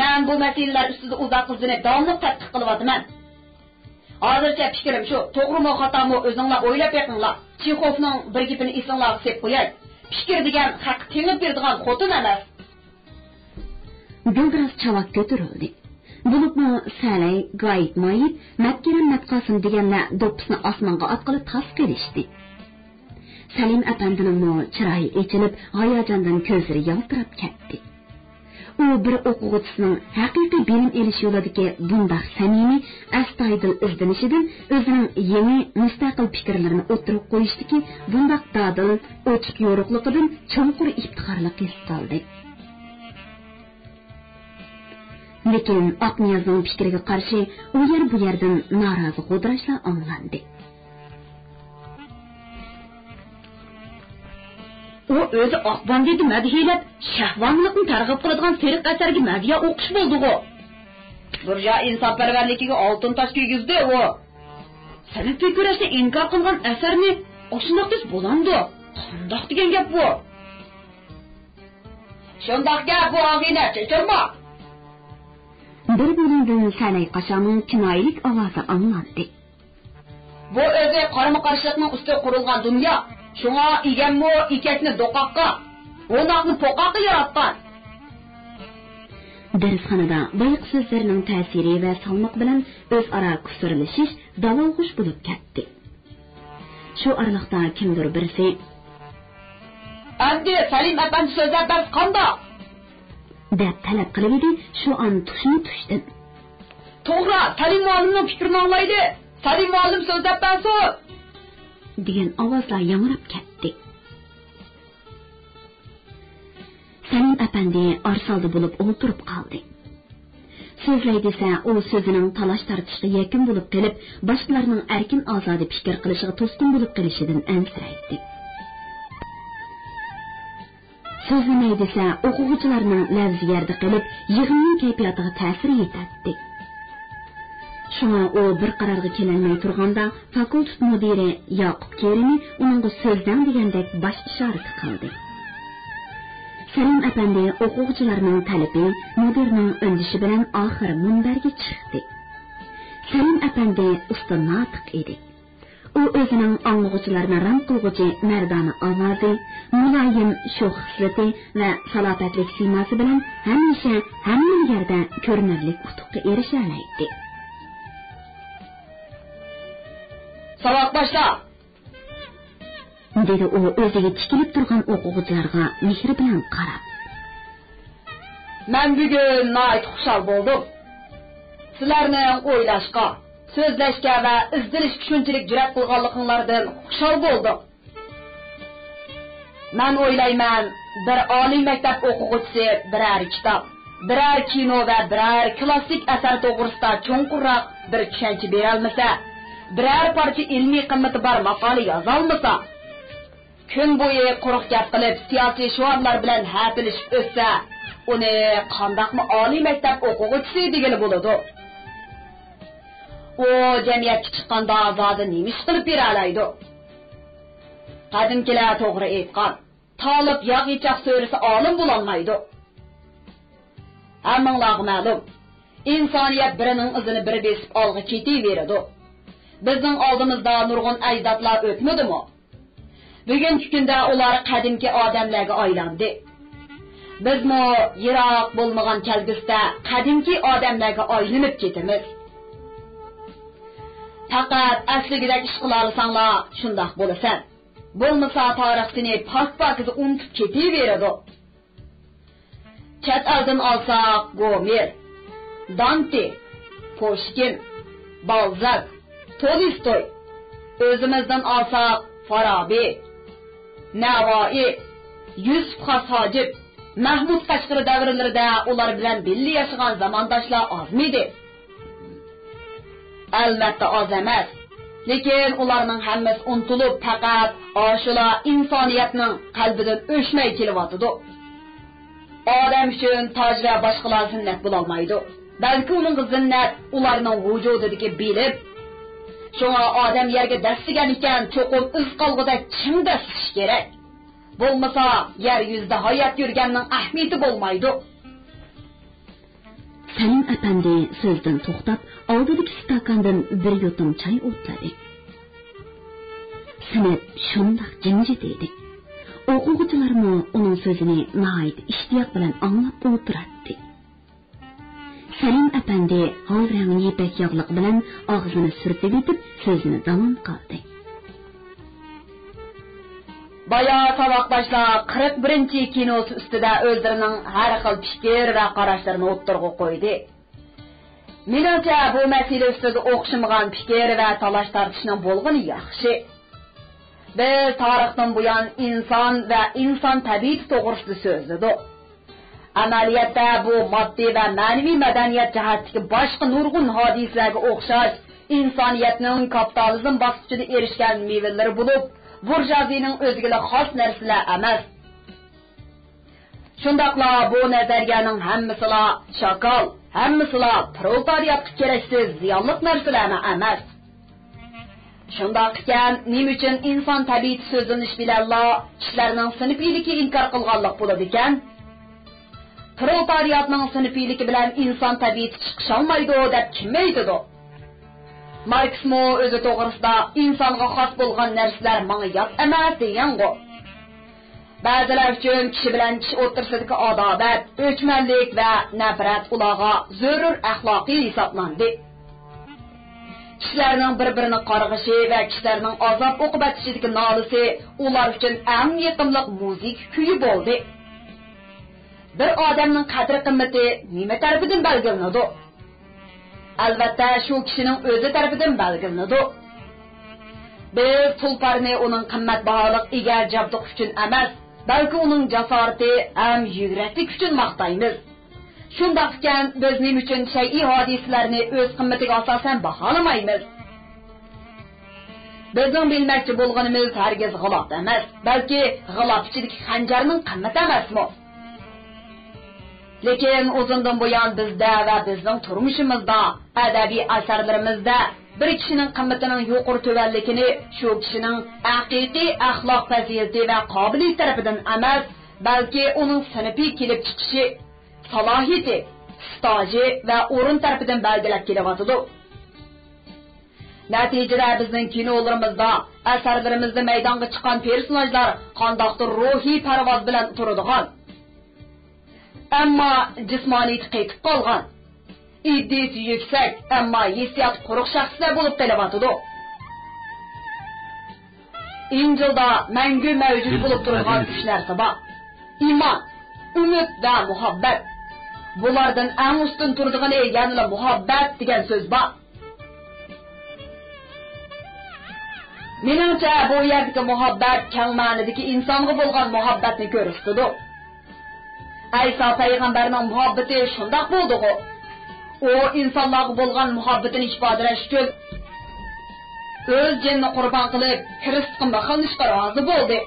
مەن بۇ مەسىلىلەر ئۈستىدە ئۇزاق ئىزدىنىپ، داۋاملىق تەتقىق قىلىۋاتىمەن. ھازىرچە پىكرىم شۇ، توغرىمۇ خاتامۇ ئۆزۈڭلار ئويلاپ بېقىڭلار. چېخوفنىڭ بىر گېپىنى ئېسىڭلارغا سېلىپ قوياي. پىكىر دېگەن ھەق تېڭىپ بېرىدىغان خوتۇن ئەمەس. گۈلدۈراس چاۋاك كۆتۈرۈلدى. بولۇپمۇ سەلەي، گايىت-مايىت، مەتكېرەم، مەتقاسىم دېگەنلەر دوپپىسىنى ئاسمانغا ئاتقىلى تاس قېلىشتى. سەلىم ئەپەندىنىڭمۇ چىرايى ئېچىلىپ، ھاياجاندىن كۆزلىرى يالتىراپ كەتتى. ئۇ بىر ئوقۇغۇچىسىنىڭ ھەقىقىي بىلىم ئېلىش يولىدىكى بۇنداق سەمىمىي، ئەستايىدىل ئىزدىنىشىدىن ئۆزىنىڭ يېڭى، مۇستەقىل پىكىرلىرىنى ئوتتۇرىغا قويۇشتىكى بۇنداق دادىل، ئوچۇق-يورۇقلۇقىدىن چوڭقۇر ئىپتىخارلىق ھېس قىلدى. لېكىن ئاقنىيازنىڭ پىكرىگە قارشى، ئۇ يەر بۇ يەردىن نارازى غودىراشلار ئاڭلاندى. ئۇ ئۆزى ئاق باندىتنى مەدھىيەلەپ، شەھۋانىيلىقنى تەرغىب قىلىدىغان سېرىق ئەسەرگە مەدھىيە ئوقۇش بولدىغۇ. بۇرژۇئىيە ئىنسانپەرۋەرلىكىگە ئالتۇن تاش كىيگۈزدى ئۇ. سەنئەتكە كۈرەشنى ئىنكار قىلغان ئەسەرنى ئاشۇنداق دېسە بولامدۇ؟ قانداق دېگەن گەپ بۇ؟ شۇنداق گەپ بۇ، ئاغىنە، چۆچۈرما! بىر بۇلۇڭدىن سەنەي قاشاڭنىڭ كىنايىلىك ئاۋازى ئاڭلاندى. بۇ ئۆزى قارىمۇ-قارشىلىقنىڭ ئۈستىگە قۇرۇلغان دۇنيا. شۇڭا ئىگەممۇ ئېكەكنى دوقاققا، ھوناقنى پوقاققا ياراتقان. دەرسخانىدا بايىقى سۆزلەرنىڭ تەسىرى ۋە سالمىقى بىلەن ئۆزئارا كۇسۇرلىشىش، داۋالغۇش بولۇپ كەتتى. شۇ ئارىلىقتا كىمدۇر بىرسى، ئەمدى سەلىم ئەپەندى سۆزلەپ بەرسە قانداق؟ دەپ تەلەپ قىلىۋىدى، شۇ ئان تۇشمۇ تۇشتىن، توغرا، سەلىم مۇئەللىمنىڭ پىكرىنى ئاڭلايلى، سەلىم مۇئەللىم سۆزلەپ بەرسۇن! دېگەن ئاۋازلار ياڭراپ كەتتى. سەلىم ئەپەندى ئارىسالدى بولۇپ ئولتۇرۇپ قالدى. سۆزلەي دېسە، ئۇ سۆزىنىڭ تالاش-تارتىشقا يەكۈن بولۇپ قېلىپ، باشقىلارنىڭ ئەركىن-ئازادە پىكىر قىلىشىغا توسقۇن بولۇپ قېلىشىدىن ئەنسىرەيتتى. سۆزلىمەي دېسە، ئوقۇغۇچىلارنىڭ لەۋزى يەردە قېلىپ، يىغىننىڭ كەيپىياتىغا تەسىر يېتەتتى. شۇڭا ئۇ بىر قارارغا كېلەلمەي تۇرغاندا، فاكۇلتېت مۇدىرى ياقۇپ كېرىمى ئۇنىڭغا سۆزلەڭ دېگەندەك باش ئىشارىتى قىلدى. سەلىم ئەپەندى ئوقۇغۇچىلارنىڭ تەلىپى، مۇدىرنىڭ ئۈندىشى بىلەن ئاخىر مۇنبەرگە چىقتى. سەلىم ئەپەندى ئۇستا ناتىق ئىدى. ئۇ ئۆزىنىڭ ئاڭلىغۇچىلارنى رام قىلغۇچى مەردانە ئاۋازى، مۇلايىم شوخ خىسلىتى ۋە سالاپەتلىك سىيماسى بىلەن ھەمىشە ھەممە يەردە كۆرۈنەرلىك ئۇتۇققا ئېرىشەلەيتتى. ساۋاق باشلا! دېدى ئۇ ئۆزىگە تىكىلىپ تۇرغان ئوقۇغۇچىلارغا مېھرى بىلەن قاراپ. مەن بۈگۈن ناھايىتى خۇشال بولدۇم. سىلەرنىڭ ئويلاشقا، سۆزلەشكە ۋە ئىزدىنىشكە شۇنچىلىك جۈرئەت قىلغانلىقىڭلاردىن خۇشال بولدۇم. مەن ئويلايمەن، بىر ئالىي مەكتەپ ئوقۇغۇچىسى بىرەر كىتاب، بىرەر كىنو ۋە بىرەر كلاسسىك ئەسەر توغرىسىدا چوڭقۇرراق بىر چۈشەنچە بېرەلمىسە، بىرەر پارچە ئىلمىي قىممىتى بار ماقالە يازالمىسا، كۈن بويى قۇرۇق گەپ قىلىپ، سىياسىي شوئارلار بىلەن ھەپىلىشىپ ئۆتسە، ئۇنى قانداقمۇ ئالىي مەكتەپ ئوقۇغۇچىسى دېگىلى بولىدۇ؟ ئۇ جەمئىيەتكە چىققاندا زادى نېمە ئىش قىلىپ بېرەلەيدۇ؟ قەدىمكىلەر توغرا ئېيتقان، تالىپ ياغ يېچاق سۆرىسە ئالىم بولالمايدۇ. ھەممىڭلارغا مەلۇم، ئىنسانىيەت بىرىنىڭ ئىزىنى بىرى بېسىپ ئالغا كېتىۋېرىدۇ. بىزنىڭ ئالدىمىزدا نۇرغۇن ئەجدادلار ئۆتمىدىمۇ؟ بۈگۈنكى كۈندە ئۇلار قەدىمكى ئادەملەرگە ئايلاندى. بىزمۇ يىراق بولمىغان كەلگۈسىدە قەدىمكى ئادەملەرگە ئايلىنىپ كېتىمىز. پەقەت ئەسلىگۈدەك ئىش قىلالىساڭلار شۇنداق بولىسەن. بولمىسا تارىخ سېنى پاك-پاكىز ئۇنتۇپ كېتىۋېرىدۇ. چەت ئەلدىن ئالساق، گومېر، دانتې، پۇشكىن، بالزاك، تولستوي. ئۆزىمىزدىن ئالساق، فارابى، نەۋائى، يۈسۈپ خاس ھاجىپ، مەھمۇد قەشقىرى دەۋرلىرىدە ئۇلار بىلەن بىللە ياشىغان زامانداشلار ئازمىدى. ئەلۋەتتە ئاز ئەمەس. لېكىن ئۇلارنىڭ ھەممىسى ئۇنتۇلۇپ، پەقەت ئاشۇلا ئىنسانىيەتنىڭ قەلبىدىن ئۆچمەي كېلىۋاتىدۇ. ئادەم ئۈچۈن تاج ۋە باشقىلار زىننەت بولالمايدۇ. بەلكى ئۇنىڭغا زىننەت ئۇلارنىڭ ۋۇجۇدىدىكى بىلىم. شۇڭا ئادەم يەرگە دەسسىگەن ئىكەن، چوقۇم ئىز قالغۇدەك چىڭ دەسسىشى كېرەك. بولمىسا يەر يۈزىدە ھايات يۈرگەننىڭ ئەھمىيىتى بولمايدۇ. سەلىم ئەپەندى سۆزدىن توختاپ، ئالدىدىكى ئىستاكاندىن بىر يۇتۇم چاي ئوتلىدى. سىنىپ شۇنداق جىمجىت ئىدى. ئوقۇغۇچىلارمۇ ئۇنىڭ سۆزىنى ناھايىتى ئىشتىياق بىلەن ئاڭلاپ ئولتۇراتتى. سەلىم ئەپەندى ھاۋرەڭ يىپەك ياغلىقى بىلەن ئاغزىنى سۈرتۈۋېتىپ، سۆزىنى داۋام قىلدى. بايا ساۋاقداشلار قىرىق بىرىنچى كىنوسى ئۈستىدە ئۆزلىرىنىڭ ھەر خىل پىكىر ۋە قاراشلىرىنى ئوتتۇرىغا قويدى. مېنىڭچە، بۇ مەسىلە ئۈستىدە ئوخشىمىغان پىكىر ۋە تالاش-تارتىشنىڭ بولغىنى ياخشى. بىز تارىختىن بۇيان ئىنسان ۋە ئىنسان تەبىئىتى توغرىسىدا سۆزلىدۇق. ئەمەلىيەتتە بۇ ماددىي ۋە مەنىۋى مەدەنىيەت جەھەتتىكى باشقا نۇرغۇن ھادىسىلەرگە ئوخشاش، ئىنسانىيەتنىڭ كاپىتالىزم باسقۇچىدا ئېرىشكەن مېۋىلىرى بولۇپ، بۇرژۇئازىيىنىڭ ئۆزىگىلا خاس نەرسىلەر ئەمەس. شۇنداقلا بۇ نەزەرىيەنىڭ ھەممىسىلا شاكال، ھەممىسىلا پرولېتارىياتقا كېرەكسىز زىيانلىق نەرسىلەرمۇ ئەمەس. شۇنداق ئىكەن، نېمە ئۈچۈن ئىنسان تەبىئىتى سۆزلىنىش بىلەنلا كىشىلەرنىڭ سىنىپىيلىكى ئىنكار قىلغانلىق بولىدىكەن؟ پرولېتارىياتنىڭ سىنىپىيلىكى بىلەن ئىنسان تەبىئىتى چىقىشالمايدۇ دەپ كىم ئېيتىدۇ؟ ماركسمۇ ئۆزى توغرىسىدا «ئىنسانغا خاس بولغان نەرسىلەر ماڭا يات ئەمەس» دېگەنغۇ. بەزىلەر ئۈچۈن كىشى بىلەن كىشى ئوتتۇرىسىدىكى ئاداۋەت، ئۆچمەنلىك ۋە نەپرەت ئۇلارغا زۆرۈر ئەخلاقىي ھېسابلاندى. كىشىلەرنىڭ بىر-بىرىنى قارغىشى ۋە كىشىلەرنىڭ ئازاب-ئوقۇبەت ئىچىدىكى نالىسى ئۇلار ئۈچۈن ئەڭ يېقىملىق مۇزىكا كۈيى بولدى. بىر ئادەمنىڭ قەدىر-قىممىتى نېمە تەرىپىدىن بەلگىلىنىدۇ؟ ئەلۋەتتە، شۇ كىشىنىڭ ئۆزى تەرىپىدىن بەلگىلىنىدۇ. بىز تۇلپارنى ئۇنىڭ قىممەت باھالىق ئېگەر جابدۇقى ئۈچۈن ئەمەس، بەلكى ئۇنىڭ جاسارىتى ھەم يۈگرەكلىكى ئۈچۈن ماختايمىز. شۇنداق ئىكەن، بىز نېمە ئۈچۈن شەيئى ھادىسىلەرنى ئۆز قىممىتىگە ئاساسەن باھالىمايمىز؟ بىزنىڭ بىلمەكچى بولغىنىمىز ھەرگىز غىلاپ ئەمەس، بەلكى غىلاپ ئىچىدىكى خەنجەرنىڭ قىممىتى ئەمەسمۇ؟ لېكىن ئۇزۇندىن بۇيان بىزدە ۋە بىزنىڭ تۇرمۇشىمىزدا، ئەدەبىي ئەسەرلىرىمىزدە بىر كىشىنىڭ قىممىتىنىڭ يۇقىرى تۆۋەنلىكىنى شۇ كىشىنىڭ ھەقىقىي ئەخلاق پەزىلىتى ۋە قابىلىيىتى تەرىپىدىن ئەمەس، بەلكى ئۇنىڭ سىنىپىي كېلىپ چىقىشى، سالاھىيىتى، ئىستاژى ۋە ئورنى تەرىپىدىن بەلگىلەپ كېلىۋاتىدۇ. نەتىجىدە بىزنىڭ كىنولىرىمىزدا، ئەسەرلىرىمىزدە مەيدانغا چىققان پېرسوناژلار قانداقتۇر روھىي پەرۋاز بىلەن تۇرىدىغان، ئەمما جىسمانىيىتى قېتىپ قالغان، ئىدىيىسى يۈكسەك، ئەمما ھېسسىياتى قۇرۇق شەخسلەر بولۇپ قېلىۋاتىدۇ. ئىنجىلدا مەڭگۈ مەۋجۇت بولۇپ تۇرغان ئۈچ نەرسە بار: ئىمان، ئۈمىد ۋە مۇھەببەت. بۇلاردىن ئەڭ ئۈستۈن تۇرىدىغىنى يەنىلا مۇھەببەت دېگەن سۆز بار. مېنىڭچە، بۇ يەردىكى مۇھەببەت كەڭ مەنىدىكى ئىنسانغا بولغان مۇھەببەتنى كۆرسىتىدۇ. ئەيسا پەيغەمبەرنىڭ مۇھەببىتى شۇنداق بولدىغۇ. ئۇ ئىنسانلارغا بولغان مۇھەببىتىنى ئىپادىلەش ئۈچۈن ئۆز جېنىنى قۇربان قىلىپ، كىرىستقا مىخلىنىشقا رازى بولدى.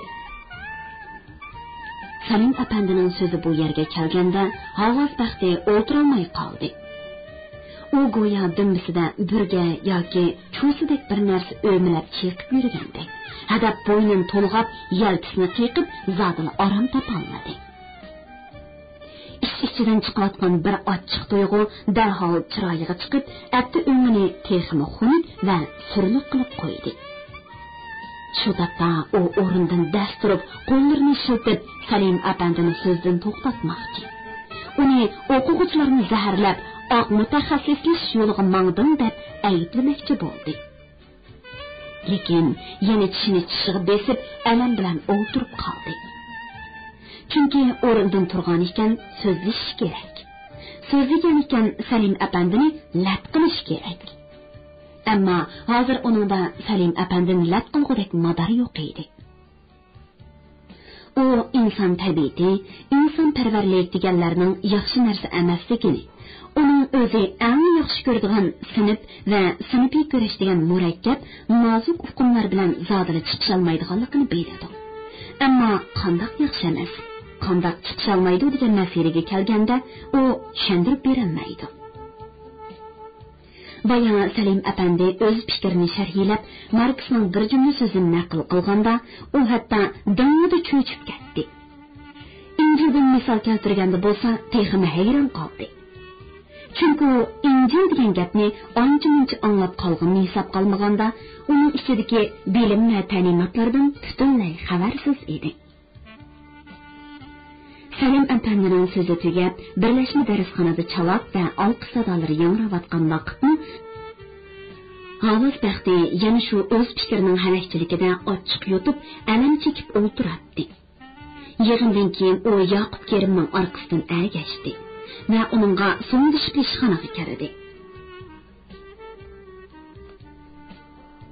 سەلىم ئەپەندىنىڭ سۆزى بۇ يەرگە كەلگەندە، ھاۋاز بەختى ئولتۇرالماي قالدى. ئۇ گويا دۈمبىسىدە بۈرگە ياكى چۇسىدەك بىر نەرسە ئۆمىلەپ چېقىپ يۈرگەندەك، ھەدەپ بوينىنى تولغاپ، يەلپۈزنى قىيقىپ، زادىلا ئارام تاپالمىدى. ئىچ-ئىچىدىن چىقىۋاتقان بىر ئاچچىق تۇيغۇ دەرھال چىرايىغا چىقىپ، ئەتتە ئۆڭىنى تېخىمۇ خۇنۈك ۋە سۈرلۈك قىلىپ قويدى. شۇ تاپتا ئۇ ئورنىدىن دەس تۇرۇپ، قوللىرىنى شىلتىپ، سەلىم ئەپەندىنى سۆزدىن توختاتماقچى. ئۇنى ئوقۇغۇچىلارنى زەھەرلەپ، ئاق مۇتەخەسسىسلىشىش يولىغا ماڭدىڭ دەپ ئەيىبلىمەكچى بولدى. لېكىن يەنە چىشىنى چىشىغا بېسىپ، ئەلەم بىلەن ئولتۇرۇپ قالدى. چۈنكى ئورنىدىن تۇرغان ئىكەن، سۆزلىشىش كېرەك. سۆزلىگەن ئىكەن، سەلىم ئەپەندىنى لەت قىلىش كېرەك. ئەمما ھازىر ئۇنىڭدا سەلىم ئەپەندىنى لەت قىلغۇدەك مادار يوق ئىدى. ئۇ ئىنسان تەبىئىتى، ئىنسانپەرۋەرلىك دېگەنلەرنىڭ ياخشى نەرسە ئەمەسلىكىنى، ئۇنىڭ ئۆزى ئەڭ ياخشى كۆرىدىغان سىنىپ ۋە سىنىپىي كۈرەش دېگەن مۇرەككەپ، نازۇك ئۇقۇملار بىلەن زادىلا چىقىشالمايدىغانلىقىنى بىلىدۇ. ئەمما قانداق ياخشى ئەمەس، قانداق چىقىشالمايدۇ دېگەن مەسىلىگە كەلگەندە، ئۇ چۈشەندۈرۈپ بېرەلمەيدۇ. بايا سەلىم ئەپەندى ئۆز پىكرىنى شەرھلەپ، ماركسنىڭ بىر جۈملە سۆزىنى نەقىل قىلغاندا، ئۇ ھەتتا دىڭڭىدە چۆچۈپ كەتتى. ئىنجىلدىن مىسال كەلتۈرگەندە بولسا تېخىمۇ ھەيران قالدى. چۈنكى ئۇ ئىنجىل دېگەن گەپنى ئانچە-مۇنچە ئاڭلاپ قالغىنىنى ھېسابقا ئالمىغاندا، ئۇنىڭ ئىچىدىكى بىلىم ۋە تەلىماتلاردىن پۈتۈنلەي خەۋەرسىز ئىدى. سەلىم ئەپەندىنىڭ سۆزى تۈگەپ، بىرلەشمە دەرسخانىدا چاۋاك ۋە ئالقىش سادالىرى ياڭراۋاتقان ۋاقىتتا، ھاۋاز بەختى يەنە شۇ ئۆز پىكرىنىڭ ھەلەكچىلىكىدە ئاچچىق يۇتۇپ، ئەلەم چېكىپ ئولتۇراتتى. يىغىندىن كېيىن ئۇ ياقۇپ كېرىمنىڭ ئارقىسىدىن ئەگەشتى ۋە ئۇنىڭغا سوڭدىشىپ ئىشخانىغا كىردى.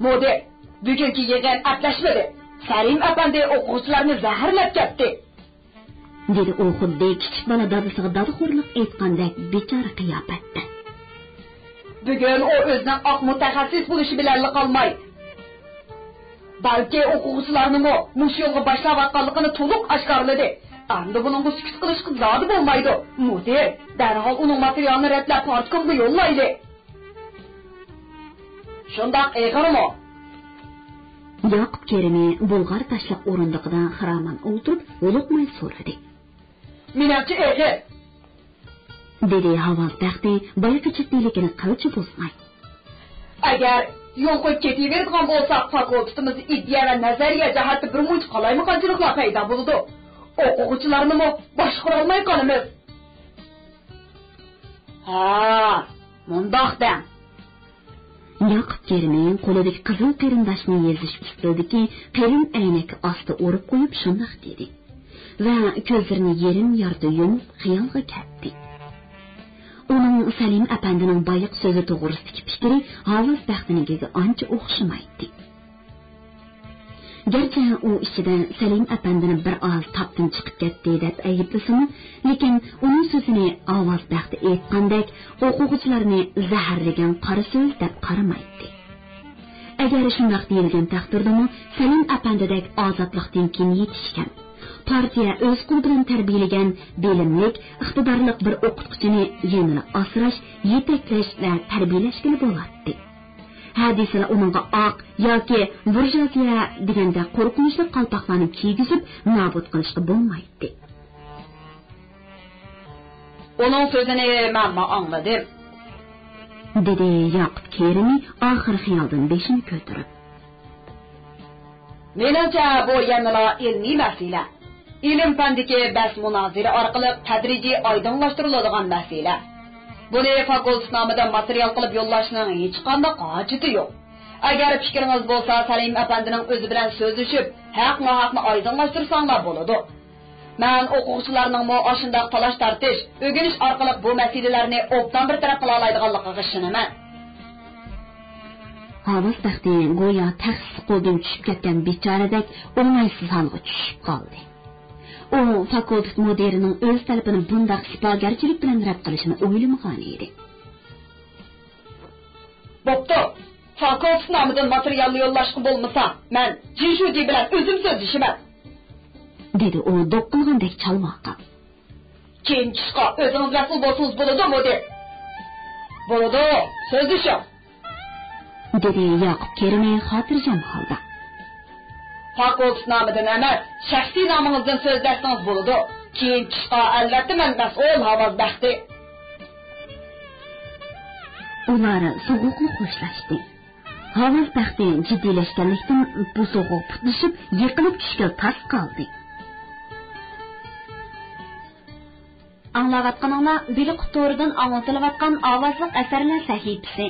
مۇدىر، بۈگۈنكى يىغىن ئەپلەشمىدى. سەلىم ئەپەندى ئوقۇغۇچىلارنى زەھەرلەپ كەتتى. دېدى ئۇ خۇددى كىچىك بالا دادىسىغا دادىخورلۇق ئېيتقاندەك بىچارە قىياپەتتە. بۈگۈن ئۇ ئۆزىنىڭ ئاق مۇتەخەسسىس بولۇشى بىلەنلا قالماي، بەلكى ئوقۇغۇچىلارنىمۇ مۇشۇ يولغا باشلاۋاتقانلىقىنى تولۇق ئاشكارىلىدى. ئەمدى بۇنىڭغا سۈكۈت قىلىشقا زادى بولمايدۇ. مۇدىر، دەرھال ئۇنىڭ ماتېرىيالىنى رەتلەپ پارتكومغا يوللايلى. شۇنداق ئېغىرمۇ؟ ياقۇپ كېرىمى بۇلغار تاشلىق ئورۇندۇقىدا خىرامان ئولتۇرۇپ ھودۇقماي سورىدى. مېنىڭچە ئېغىر. دېدى ھاۋاز بەختى بايىقى جىددىيلىكىنى قىلچە بۇزماي. ئەگەر يول قويۇپ كېتىۋېرىدىغان بولساق، فاكۇلتېتىمىزدا ئىدىيە ۋە نەزەرىيە جەھەتتە بىرمۇنچە قالايمىقانچىلىقلار پەيدا بولىدۇ. ئوقۇغۇچىلارنىمۇ باشقۇرالماي قالىمىز. ھا، مۇنداق دەڭ. ياقۇپ كېرىمى قولىدىكى قىزىل قېرىنداشنى يېزىش ئۈستىلىدىكى قېلىن ئەينەككە ئاستا ئۇرۇپ قويۇپ شۇنداق دېدى ۋە كۆزلىرىنى يېرىم يارتى يۇمۇپ خىيالغا كەتتى. ئۇنىڭ سەلىم ئەپەندىنىڭ بايىقى سۆزى توغرىسىدىكى پىكرى ھاۋاز بەختىنىڭكىگە ئانچە ئوخشىمايتتى. گەرچە ئۇ ئىچىدە سەلىم ئەپەندىنى بىر ئاز تاپتىن چىقىپ كەتتى دەپ ئەيىبلىسىمۇ، لېكىن ئۇنىڭ سۆزىنى ئاۋاز بەختى ئېيتقاندەك ئوقۇغۇچىلارنى زەھەرلىگەن قارا سۆز دەپ قارىمايتتى. ئەگەر شۇنداق دېيىلگەن تەقدىردىمۇ، سەلىم ئەپەندىدەك ئازادلىقتىن كېيىن يېتىشكەن، پارتىيە ئۆز قولى بىلەن تەربىيەلىگەن بىلىملىك، ئىقتىدارلىق بىر ئوقۇتقۇچىنى يەنىلا ئاسراش، يېتەكلەش ۋە تەربىيەلەشكىلى بولاتتى. ھە دېسىلا ئۇنىڭغا ئاق ياكى بۇرژۇئازىيە دېگەندەك قورقۇنچلۇق قالپاقلارنى كىيگۈزۈپ نابۇت قىلىشقا بولمايتتى. ئۇنىڭ سۆزىنى مەنمۇ ئاڭلىدىم. دېدى ياقۇپ كېرىمى ئاخىر خىيالدىن بېشىنى كۆتۈرۈپ. مېنىڭچە بۇ يەنىلا ئىلمىي مەسىلە. ئىلىم-پەندىكى بەس-مۇنازىرە ئارقىلىق تەدرىجىي ئايدىڭلاشتۇرۇلىدىغان مەسىلە. بۇنى فاكۇلتېت نامىدا ماتېرىيال قىلىپ يوللاشنىڭ ھېچقانداق ھاجىتى يوق. ئەگەر پىكرىڭىز بولسا، سەلىم ئەپەندىنىڭ ئۆزى بىلەن سۆزلىشىپ، ھەق-ناھەقنى ئايدىڭلاشتۇرساڭلار بولىدۇ. مەن ئوقۇغۇچىلارنىڭمۇ ئاشۇنداق تالاش-تارتىش، ئۆگىنىش ئارقىلىق بۇ مەسىلىلەرنى ئوبدان بىر تەرەپ قىلالايدىغانلىقىغا ئىشىنىمەن. ھاۋاز بەختى گويا تەخسە قولدىن چۈشۈپ كەتكەن بىچارىدەك ئوڭايسىز ھالغا چۈشۈپ قالدى. ئۇ فاكۇلتېت مۇدىرىنىڭ ئۆز تەلىپىنى بۇنداق سىپاگەرچىلىك بىلەن رەت قىلىشىنى ئويلىمىغان ئىدى. بوپتۇ، فاكۇلتېت نامىدىن ماتېرىيالنى يوللاشقا بولمىسا، مەن جىشۇجى بىلەن ئۆزۈم سۆزلىشىمەن. دېدى ئۇ دوققىلىغاندەك چالۋاقاپ. كېيىن چىشقا ئۆزىڭىز مەسئۇل بولسىڭىز بولىدۇ، مۇدىر. بولىدۇ، سۆزلىشىڭ. دېدى ياقۇپ كېرىمى خاتىرجەم ھالدا. فاكۇلتېت نامىدىن ئەمەس، شەخسىي نامىڭىزدىن سۆزلەشسىڭىز بولىدۇ. كېيىن چىشقا ئەلۋەتتە مەن مەسئۇل، ھاۋاز بەختى. ئۇلار سوغۇقلا خوشلاشتى. ھاۋاز بەختى جىددىيلەشكەنلىكتىن بۇ سوغۇق پۇتلىشىپ يىقىلىپ چۈشكىلى تاس قالدى. ئاڭلاۋاتقىنىڭلار بىلىق تورىدىن ئاڭلىتىلىۋاتقان ئاۋازلىق ئەسەرلەر سەھىپىسى.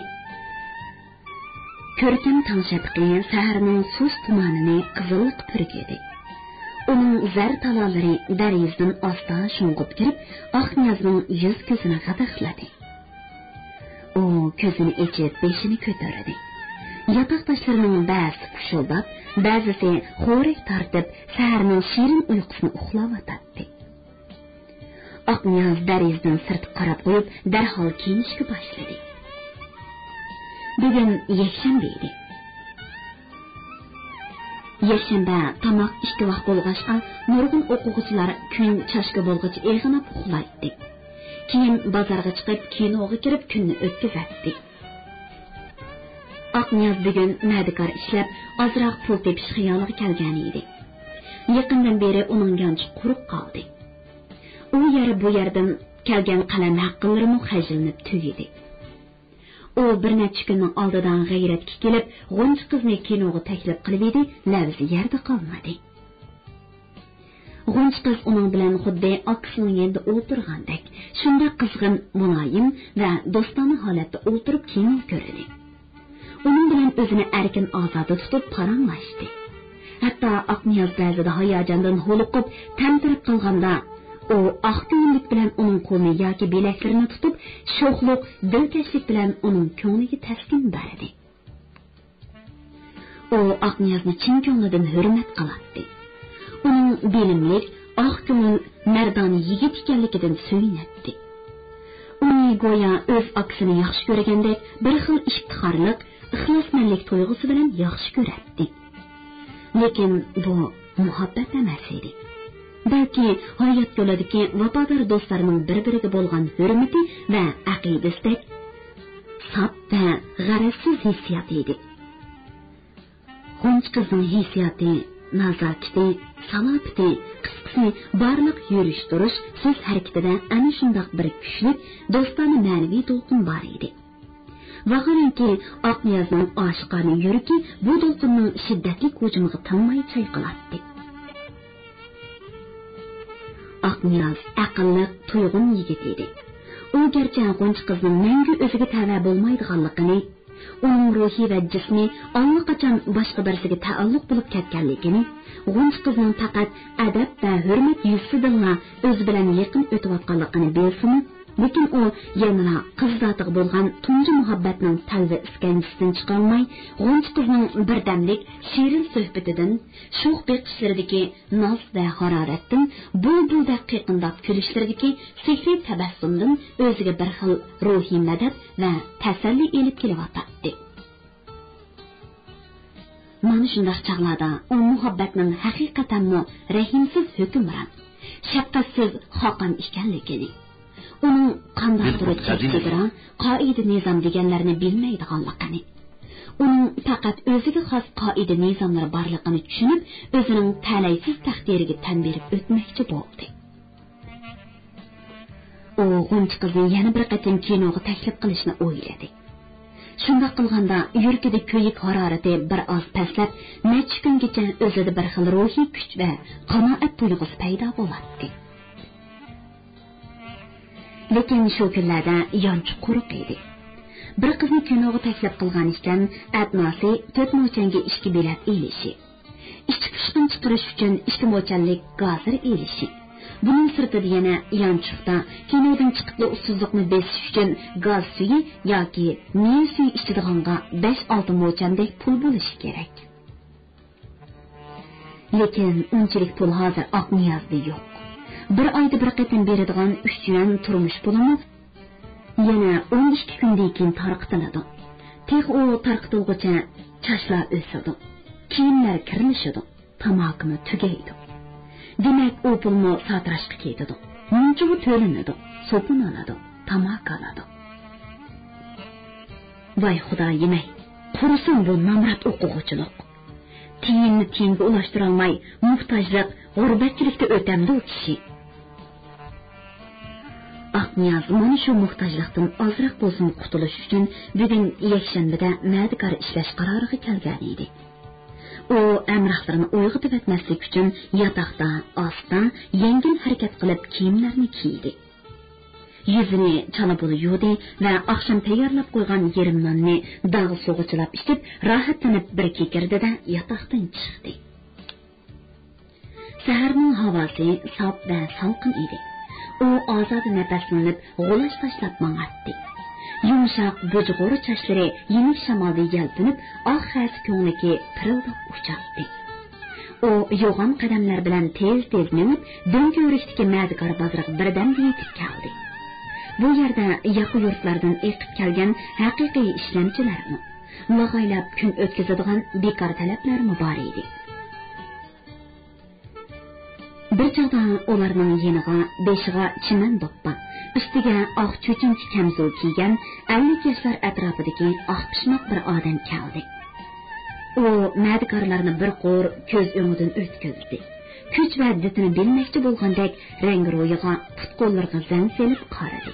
كۆركەم تاڭ شەپىقى سەھەرنىڭ سۇس تۇمانىنى قىزىللىققا پۈركىدى. ئۇنىڭ زەر تالالىرى دەرىزىدىن ئاستا شۇڭغۇپ كىرىپ، ئاقنىيازنىڭ يۈز-كۆزىنى غىدىقلىدى. ئۇ كۆزىنى ئېچىپ، بېشىنى كۆتۈردى. ياتاقداشلىرىنىڭ بەزىسى پۇشۇلداپ، بەزىسى خورەك تارتىپ، سەھەرنىڭ شېرىن ئۇيقۇسىنى ئۇخلاۋاتاتتى. ئاقنىياز دەرىزىدىن سىرتقا قاراپ قويۇپ، دەرھال كىيىنىشكە باشلىدى. بۈگۈن يەكشەنبە ئىدى. يەكشەنبە تاماق ئىككى ۋاق بولغاچقا، نۇرغۇن ئوقۇغۇچىلار كۈن چاشكا بولغۇچە ئېغىناپ ئۇخلايتتى. كېيىن بازارغا چىقىپ، كىنوغا كىرىپ كۈننى ئۆتكۈزەتتى. ئاقنىياز بۈگۈن مەدىكار ئىشلەپ، ئازراق پۇل تېپىش خىيالىغا كەلگەن ئىدى. يېقىندىن بېرى ئۇنىڭ يانچۇقى قۇرۇپ قالدى. ئۇ يەر بۇ يەردىن كەلگەن قەلەم ھەققىلىرىمۇ خەجلىنىپ تۈگىدى. ئۇ بىر نەچچە كۈننىڭ ئالدىدا غەيرەتكە كېلىپ، غۇنچە قىزنى كىنوغا تەكلىپ قىلىۋىدى، لەۋزى يەردە قالمىدى. غۇنچە قىز ئۇنىڭ بىلەن خۇددى ئاكىسىنىڭ يېنىدا ئولتۇرغاندەك، شۇنداق قىزغىن، مۇلايىم ۋە دوستانە ھالەتتە ئولتۇرۇپ كىنو كۆردى. ئۇنىڭ بىلەن ئۆزىنى ئەركىن-ئازادە تۇتۇپ پاراڭلاشتى. ھەتتا ئاقنىياز بەزىدە ھاياجاندىن ھولۇقۇپ، تەمتىرەپ قالغاندا، ئۇ ئاق كۆڭۈللۈك بىلەن ئۇنىڭ قولىنى ياكى بىلەكلىرىنى تۇتۇپ، شوخلۇق، دىلكەشلىك بىلەن ئۇنىڭ كۆڭلىگە تەسكىن بەردى. ئۇ ئاقنىيازنى چىن كۆڭلىدىن ھۆرمەت قىلاتتى. ئۇنىڭ بىلىملىك، ئاق كۆڭۈل، مەردانە يىگىت ئىكەنلىكىدىن سۆيۈنەتتى. ئۇنى گويا ئۆز ئاكىسىنى ياخشى كۆرگەندەك بىر خىل ئىپتىخارلىق، ئىخلاسمەنلىك تۇيغۇسى بىلەن ياخشى كۆرەتتى. لېكىن بۇ مۇھەببەت ئەمەس ئىدى. بەلكى ھايات يولىدىكى ۋاپادار دوستلارنىڭ بىر-بىرىگە بولغان ھۆرمىتى ۋە ئەقىدىسىدەك ساپ ۋە غەرەزسىز ھېسسىيات ئىدى. غۇنچە قىزنىڭ ھېسسىياتى، نازاكىتى، سالاپىتى، قىسقىسى، بارلىق يۈرۈش-تۇرۇش، سۆز-ھەرىكىتىدە ئەنە شۇنداق بىر كۈچلۈك، دوستانە مەنىۋى دولقۇن بار ئىدى. ۋاھالەنكى، ئاقنىيازنىڭ ئاشىقانە يۈرىكى بۇ دولقۇننىڭ شىددەتلىك ھۇجۇمىغا تىنماي چايقىلاتتى. ئاقنىياز ئەقىللىق، تۇيغۇن يىگىت ئىدى. ئۇ گەرچە غۇنچە قىزنىڭ مەڭگۈ ئۆزىگە تەۋە بولمايدىغانلىقىنى، ئۇنىڭ روھى ۋە جىسمى ئاللىقاچان باشقا بىرسىگە تەئەللۇق بولۇپ كەتكەنلىكىنى، غۇنچە قىزنىڭ پەقەت ئەدەپ ۋە ھۆرمەت يۈزىسىدىنلا ئۆزى بىلەن يېقىن ئۆتۈۋاتقانلىقىنى بىلسىمۇ، لېكىن ئۇ يەنىلا قىز زاتىغا بولغان تۇنجى مۇھەببەتنىڭ تەلۋە ئىسكەنجىسىدىن چىقالماي، غۇنچە قىزنىڭ بىردەملىك شېرىن سۆھبىتىدىن، شوخ بېقىشلىرىدىكى ناز ۋە ھارارەتتىن، بۇلبۇلدەك قېقىنداپ كۈلۈشلىرىدىكى سېھرىي تەبەسسۇمدىن ئۆزىگە بىر خىل روھىي مەدەت ۋە تەسەللى ئېلىپ كېلىۋاتاتتى. مانا شۇنداق چاغلاردا ئۇ مۇھەببەتنىڭ ھەقىقەتەنمۇ رەھىمسىز ھۆكۈمران، شەپقەتسىز خاقان ئىكەنلىكىنى، ئۇنىڭ قانداق تۇرۇپ كەتكۈدۈرا، قائىدە-نىزام دېگەنلەرنى بىلمەيدىغانلىقىنى، ئۇنىڭ پەقەت ئۆزىگە خاس قائىدە-نىزاملىرى بارلىقىنى چۈشىنىپ، ئۆزىنىڭ تەلەيسىز تەقدىرىگە تەن بېرىپ ئۆتمەكچى بولدى. ئۇ غۇنچە قىزنى يەنە بىر قېتىم كىنوغا تەكلىپ قىلىشنى ئويلىدى. شۇنداق قىلغاندا، يۈرىكىدە كۆيۈك ھارارىتى بىر ئاز پەسلەپ، نەچچە كۈنگىچە ئۆزىدە بىر خىل روھىي كۈچ ۋە قانائەت تۇيغۇسى پەيدا بولاتتى. لېكىن شۇ كۈنلەردە يانچۇق قۇرۇق ئىدى. بىر قىزنى كىنوغا تەكلىپ قىلغان ئىكەن، ئەتناسى تۆت موچەنگە ئىككى بېلەت ئېلىشى، ئىچى پۇشقىنى چىقىرىش ئۈچۈن ئىككى موچەنلىك گازىر ئېلىشى، بۇنىڭ سىرتىدا يەنە يانچۇقتا كىنودىن چىقىپلا ئۇسسۇزلۇقنى بېسىش ئۈچۈن گاز سۈيى ياكى مېۋە سۈيى ئىچىدىغانغا بەش-ئالتە موچەندەك پۇل بولۇشى كېرەك. لېكىن ئۇنچىلىك پۇل ھازىر ئاقنىيازدا يوق. بىر ئايدا بىر قېتىم بېرىدىغان ئۈچ يۈەن تۇرمۇش پۇلىمۇ يەنە ئون ئىككى كۈندىن كېيىن تارقىتىلىدۇ. تېخى ئۇ تارقىتىلغۇچە چاچلار ئۆسىدۇ، كىيىملەر كىرلىشىدۇ، تاماكىمۇ تۈگەيدۇ. دېمەك، ئۇ پۇلمۇ ساتىراشقا كېتىدۇ. مۇنچىغا تۆلىنىدۇ، سوپۇن ئالىدۇ، تاماكا ئالىدۇ. ۋاي خۇدايىم-ئەي، قۇرۇسۇن بۇ نامرات ئوقۇغۇچىلىق! تىيىننى تىيىنگە ئۇلاشتۇرالماي، موھتاجلىق، غۇربەتچىلىكتە ئۆتەمدۇ كىشى؟ ئاقنىياز مانا شۇ موھتاجلىقتىن ئازراق بولسىمۇ قۇتۇلۇش ئۈچۈن بۈگۈن يەكشەنبىدە مەدىكار ئىشلەش قارارىغا كەلگەنىدى. ئۇ ھەمراھلىرىنى ئويغىتىۋەتمەسلىك ئۈچۈن ياتاقتا ئاستا، يەڭگىل ھەرىكەت قىلىپ كىيىملەرنى كىيدى. يۈزىنى چالا بۇلا يۇدى ۋە ئاخشام تەييارلاپ قويغان يېرىم ناننى داغ سۇغا چىلاپ ئىچىپ، راھەتلىنىپ بىر كېكىردى-دە، ياتاقتىن چىقتى. سەھەرنىڭ ھاۋاسى ساپ ۋە سالقىن ئىدى. ئۇ ئازادە نەپەسلىنىپ، غۇلاچ تاشلاپ ماڭاتتى. يۇمشاق بۇجغۇرا چاچلىرى يېنىك شامالدا يەلپۈنۈپ، ئاق خەسە كۆڭلىكى پىرىلداپ ئۇچاتتى. ئۇ يوغان قەدەملەر بىلەن تېز-تېز مېڭىپ، دۆڭكۆۋرۈكتىكى مەدىكار بازىرىغا بىردەمدە يېتىپ كەلدى. بۇ يەردە ياقا يۇرتلاردىن ئېقىپ كەلگەن ھەقىقىي ئىشلەمچىلەرمۇ، لاغايلاپ كۈن ئۆتكۈزىدىغان بىكار تەلەپلەرمۇ بار ئىدى. بىر چاغدا ئۇلارنىڭ يېنىغا بېشىغا چىمەن دوپپا، ئۈستىگە ئاق چۆچۈنچە كەمزۇل كىيگەن ئەللىك ياشلار ئەتراپىدىكى ئاق پىشماق بىر ئادەم كەلدى. ئۇ مەدىكارلارنى بىر قۇر كۆز ئۆڭىدىن ئۆتكۈزدى. كۈچ ۋە دىتىنى بىلمەكچى بولغاندەك رەڭگە-رويىغا، پۇت-قوللىرىغا زەن سېلىپ قارىدى.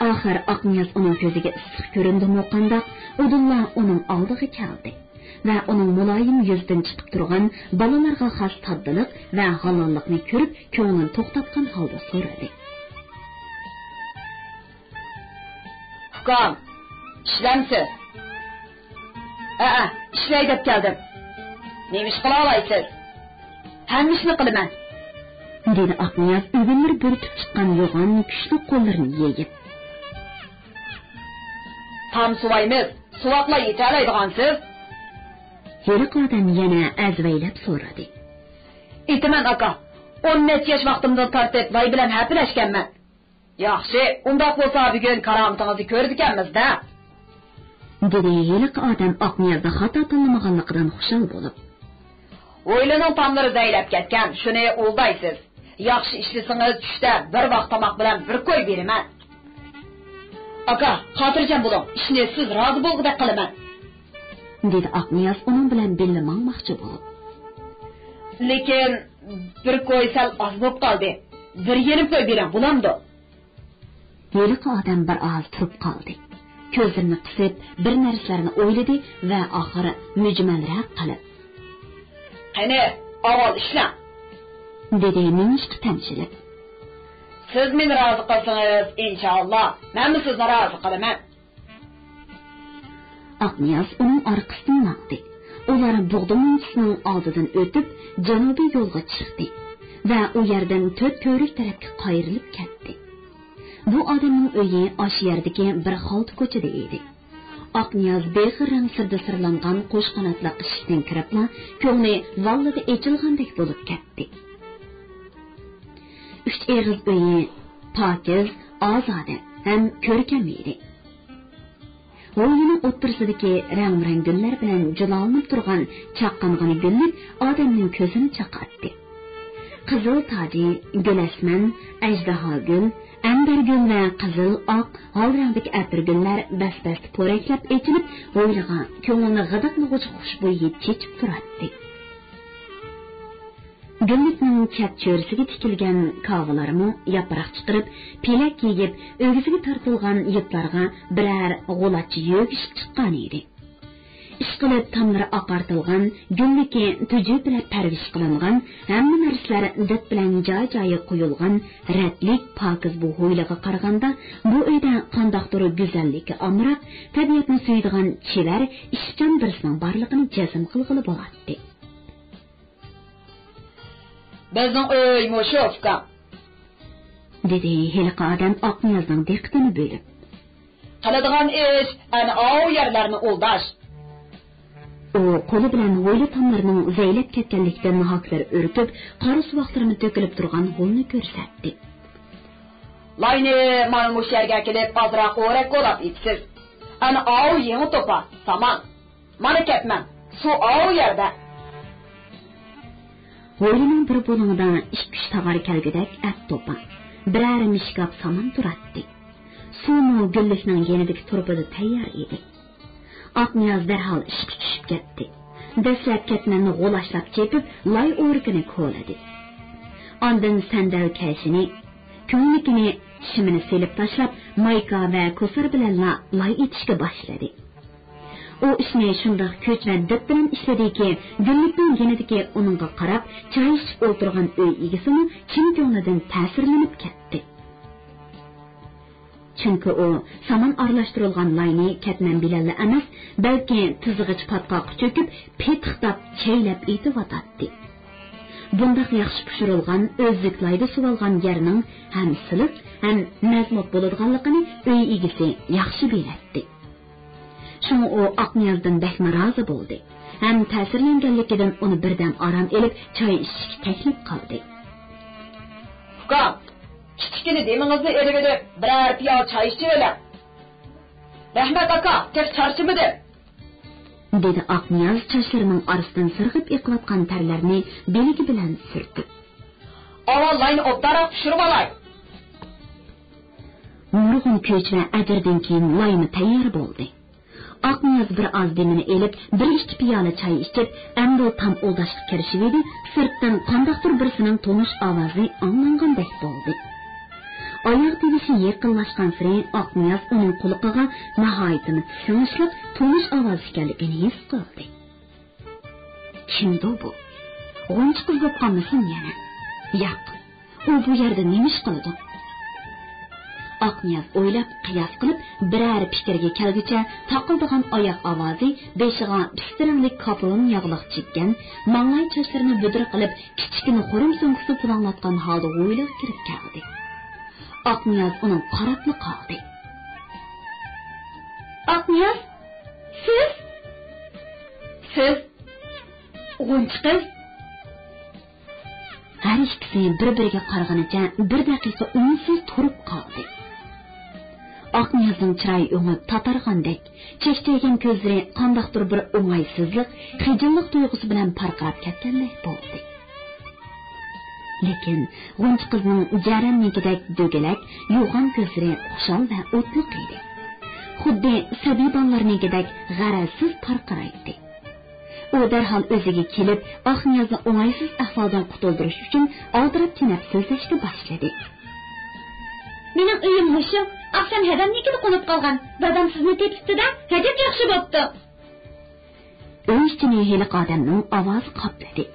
ئاخىر ئاقنىياز ئۇنىڭ كۆزىگە ئىسسىق كۆرۈندىمۇ قانداق، ئۇدۇللا ئۇنىڭ ئالدىغا كەلدى ۋە ئۇنىڭ مۇلايىم يۈزىدىن چىقىپ تۇرغان بالىلارغا خاس ساددىلىق ۋە ھالاللىقنى كۆرۈپ، كۆڭلىنى توختاتقان ھالدا سورىدى. ئۇكام، ئىشلەمسىز؟ ھەئە، ئىشلەي دەپ كەلدىم. نېمە ئىش قىلالايسىز؟ ھەممە ئىشنى قىلىمەن، دېدى ئاقنىياز ئۆگۈنلىرى بۆرتۈپ چىققان يوغان، كۈچلۈك قوللىرىنى يېيىپ. تام سۇۋايمىز، سۇۋاقلا ئېتەلەيدىغانسىز؟ ھېلىقى ئادەم يەنە ئەزۋەيلەپ سورىدى. ئېتىمەن، ئاكا. ئون نەچچە ياش ۋاقتىمدىن تارتىپ لاي بىلەن ھەپىلەشكەنمەن. ياخشى، ئۇنداق بولسا بۈگۈن كارامىتىڭىزنى كۆرىدىكەنمىز-دە. دېدى ھېلىقى ئادەم ئاقنىيازنى خاتا تاللىمىغانلىقىدىن خۇشال بولۇپ. ھويلىنىڭ تاملىرى زەيلەپ كەتكەن، شۇنى ئۇلدايسىز. ياخشى ئىشلىسىڭىز، چۈشتە بىر ۋاق تاماق بىلەن بىر كوي بېرىمەن. ئاكا، خاتىرجەم بولۇڭ، ئىشنى سىز رازى بولغۇدەك قىلىمەن. دېدى ئاقنىياز ئۇنىڭ بىلەن بىللە ماڭماقچى بولۇپ. لېكىن بىر كوي سەل ئاز بولۇپ قالدى. بىر يېرىم كوي بېرىڭ، بولامدۇ؟ ھېلىقى ئادەم بىر ئاز تۇرۇپ قالدى. كۆزلىرىنى قىسىپ، بىر نەرسىلەرنى ئويلىدى ۋە ئاخىرى مۈجمەلرەك قىلىپ. قېنى، ئاۋۋال ئىشلەڭ. دېدى نېمىشقا تەمشىلىپ. سىز مېنى رازى قىلسىڭىز، ئىنشائاللا، مەنمۇ سىزنى رازى قىلىمەن. ئاقنىياز ئۇنىڭ ئارقىسىدىن ماڭدى. ئۇلار بۇغدا مۇنچىسىنىڭ ئالدىدىن ئۆتۈپ، جەنۇبىي يولغا چىقتى ۋە ئۇ يەردىن تۆت كۆۋرۈك تەرەپكە قايرىلىپ كەتتى. بۇ ئادەمنىڭ ئۆيى ئاشۇ يەردىكى بىر خالتا كوچىدا ئىدى. ئاقنىياز بېغىر رەڭ سىردە سىرلانغان قوش قاناتلىق ئىشىكتىن كىرىپلا، كۆڭلى ۋاللىدا ئېچىلغاندەك بولۇپ كەتتى. ئۈچ ئېغىز ئۆيى پاكىز، ئازادە ھەم كۆركەم ئىدى. ھويلىنىڭ ئوتتۇرىسىدىكى رەڭمۇرەڭ گۈللەر بىلەن جۇلالىنىپ تۇرغان چاققانغىنا گۈللۈك ئادەمنىڭ كۆزىنى چاقاتتى. قىزىل تاجى، گۈلەسمەن، ئەجدىھاگۈل، ئەمبەرگۈل ۋە قىزىل، ئاق، ھال رەڭدىكى ئەتىرگۈللەر بەس-بەستە پورەكلەپ ئېچىلىپ، ھويلىغا كۆڭۈلنى غىدىقلىغۇچى خۇشبۇي ھىد چېچىپ تۇراتتى. گۈللۈكنىڭ چەت چۆرىسىگە تىكىلگەن كاۋىلارمۇ ياپراق چىقىرىپ، پېلەك يېيىپ، ئۆگزىگە تارتىلغان يىپلارغا بىرەر غۇلاچ يۆگىشىپ چىققانىدى. ئىشقىلىپ تاملىرى ئاقارتىلغان، گۈللۈكى تۈجۈپىلەپ پەرۋىش قىلىنغان، ھەممە نەرسىلەر دىت بىلەن جاي-جايىغا قويۇلغان رەتلىك، پاكىز بۇ ھويلىغا قارىغاندا، بۇ ئۆيدە قانداقتۇر گۈزەللىككە ئامراق، تەبىئەتنى سۆيىدىغان چېۋەر، ئىشچان بىرسىنىڭ بارلىقىنى جەزم قىلغىلى بولاتتى. بىزنىڭ ئۆي مۇشۇ، ئۇكام. دېدى ھېلىقى ئادەم ئاقنىيازنىڭ دىققىتىنى بۆلۈپ. قىلىدىغان ئىش ئەنە ئاۋۇ يەرلەرنى ئۇلداش. ئۇ قولى بىلەن ھويلا تاملىرىنىڭ زەيلەپ كەتكەنلىكىدىن ھاكلىرى ئۈركۈپ، قارا سۇۋاقلىرىمۇ تۆكۈلۈپ تۇرغان ھولنى كۆرسەتتى. لاينى مانا مۇشۇ يەرگە ئەكېلىپ ئازراق ئورەك كولاپ ئېتىسىز. ئەنە ئاۋۇ يېڭى توپا، سامان. مانا كەتمەن، سۇ ئاۋۇ يەردە. ھويلىنىڭ بىر بۇلۇڭىدا ئىككى-ئۈچ تاغار كەلگۈدەك ئەپ توپا، بىرەر مىشكاپ سامان تۇراتتى. سۇمۇ گۈللۈكنىڭ يېنىدىكى تۇرۇپىدا تەييار ئىدى. ئاقنىياز دەرھال ئىشقا چۈشۈپ كەتتى. دەسلەپ كەتمەننى غۇلاچلاپ چېپىپ، لاي ئورىكىنى كولىدى. ئاندىن سەندەل كەشىنى، كۆڭلىكىنى، شىمىنى سېلىپ تاشلاپ، مايكا ۋە كوسار بىلەنلا لاي ئېتىشكە باشلىدى. ئۇ ئىشنى شۇنداق كۈچ ۋە دىت بىلەن ئىشلىدىكى، گۈللۈكنىڭ يېنىدىكى ئۇنىڭغا قاراپ چاي ئىچىپ ئولتۇرغان ئۆي ئىگىسىمۇ چىن كۆڭلىدىن تەسىرلىنىپ كەتتى. چۈنكى ئۇ سامان ئارىلاشتۇرۇلغان لاينى كەتمەن بىلەنلا ئەمەس، بەلكى تىزىغىچە پاتقاققا چۆكۈپ، پېتىقداپ، چەيلەپ ئېتىۋاتاتتى. بۇنداق ياخشى پىشۇرۇلغان ئۆزلۈك لايدا سۇۋالغان يەرنىڭ ھەم سىلىق، ھەم مەزمۇت بولىدىغانلىقىنى ئۆي ئىگىسى ياخشى بىلەتتى. شۇڭا ئۇ ئاقنىيازدىن بەكمۇ رازى بولدى ھەم تەسىرلەنگەنلىكىدىن ئۇنى بىردەم ئارام ئېلىپ، چاي ئىچىشكە تەكلىپ قىلدى. ئۇكام، كىچىككىنە دېمىڭىزنى ئېلىۋېلىپ، بىرەر پىيالە چاي ئىچىۋېلىڭ. رەھمەت، ئاكا، تېخى چارچىمىدىم. دېدى ئاقنىياز چاچلىرىنىڭ ئارىسىدىن سىرغىپ ئېقىۋاتقان تەرلەرنى بىلىكى بىلەن سۈرتۈپ. ئاۋۋال لاينى ئوبدانراق پىشۇرۇۋالاي. نۇرغۇن كۈچ ۋە ئەجىردىن كېيىن لايمۇ تەييار بولدى. ئاقنىياز بىر ئاز دېمىنى ئېلىپ، بىر ئىككى پىيالە چاي ئىچىپ، ئەمدى تام ئۇلداشقا كىرىشىۋىدى، سىرتتىن قانداقتۇر بىرسىنىڭ تونۇش ئاۋازى ئاڭلانغاندەك بولدى. ئاياغ تىۋىشى يېقىنلاشقانسېرى ئاقنىياز ئۇنىڭ قۇلىقىغا ناھايىتىمۇ سىڭىشلىق تونۇش ئاۋاز ئىكەنلىكىنى ھېس قىلدى. كىمدۇ بۇ؟ غۇنچە قىز بولۇپ قالمىسۇن يەنە؟ ياق، ئۇ بۇ يەردە نېمە ئىش قىلىدۇ؟ ئاقنىياز ئويلاپ، قىياس قىلىپ، بىرەر پىكىرگە كەلگۈچە تاقىلدىغان ئاياق ئاۋازى بېشىغا پىستە رەڭلىك كاپرون ياغلىق چىگكەن، ماڭلاي چاچلىرىنى بۈدرە قىلىپ، كىچىككىنە خۇرۇم سومكىسى پۇلاڭلاتقان ھالدا ھويلىغا كىرىپ كەلدى. ئاقنىياز ئۇنىڭ قاراپلا قالدى. ئاقنىياز، سىز؟ سىز؟ غۇنچە قىز؟ ھەر ئىككىسى بىر-بىرىگە قارىغىنىچە بىر دەقىقە ئۈنسىز تۇرۇپ قالدى. ئاقنىيازنىڭ چىرايى ئۆڭۈپ تاتارغاندەك، چەكچەيگەن كۆزلىرى قانداقتۇر بىر ئوڭايسىزلىق، خىجىللىق تۇيغۇسى بىلەن پارقىراپ كەتكەندەك بولدى. لېكىن غۇنچە قىزنىڭ جەرەننىڭكىدەك دۆگىلەك، يوغان كۆزلىرى خۇشال ۋە ئوتلۇق ئىدى. خۇددى سەبىي بالىلارنىڭكىدەك غەرەزسىز پارقىرايتتى. ئۇ دەرھال ئۆزىگە كېلىپ، ئاقنىيازنى ئوڭايسىز ئەھۋالدىن قۇتۇلدۇرۇش ئۈچۈن ئالدىراپ تېنەپ سۆزلەشكە باشلىدى. مېنىڭ ئۆيۈم مۇشۇ. ئاخشام ھەدەمنىڭكىدە قونۇپ قالغان. دادام سىزنى تېپىپتۇ-دە، ئەجەب ياخشى بوپتۇ. ئۆي ئىچىنى ھېلىقى ئادەمنىڭ ئاۋازى قاپلىدى.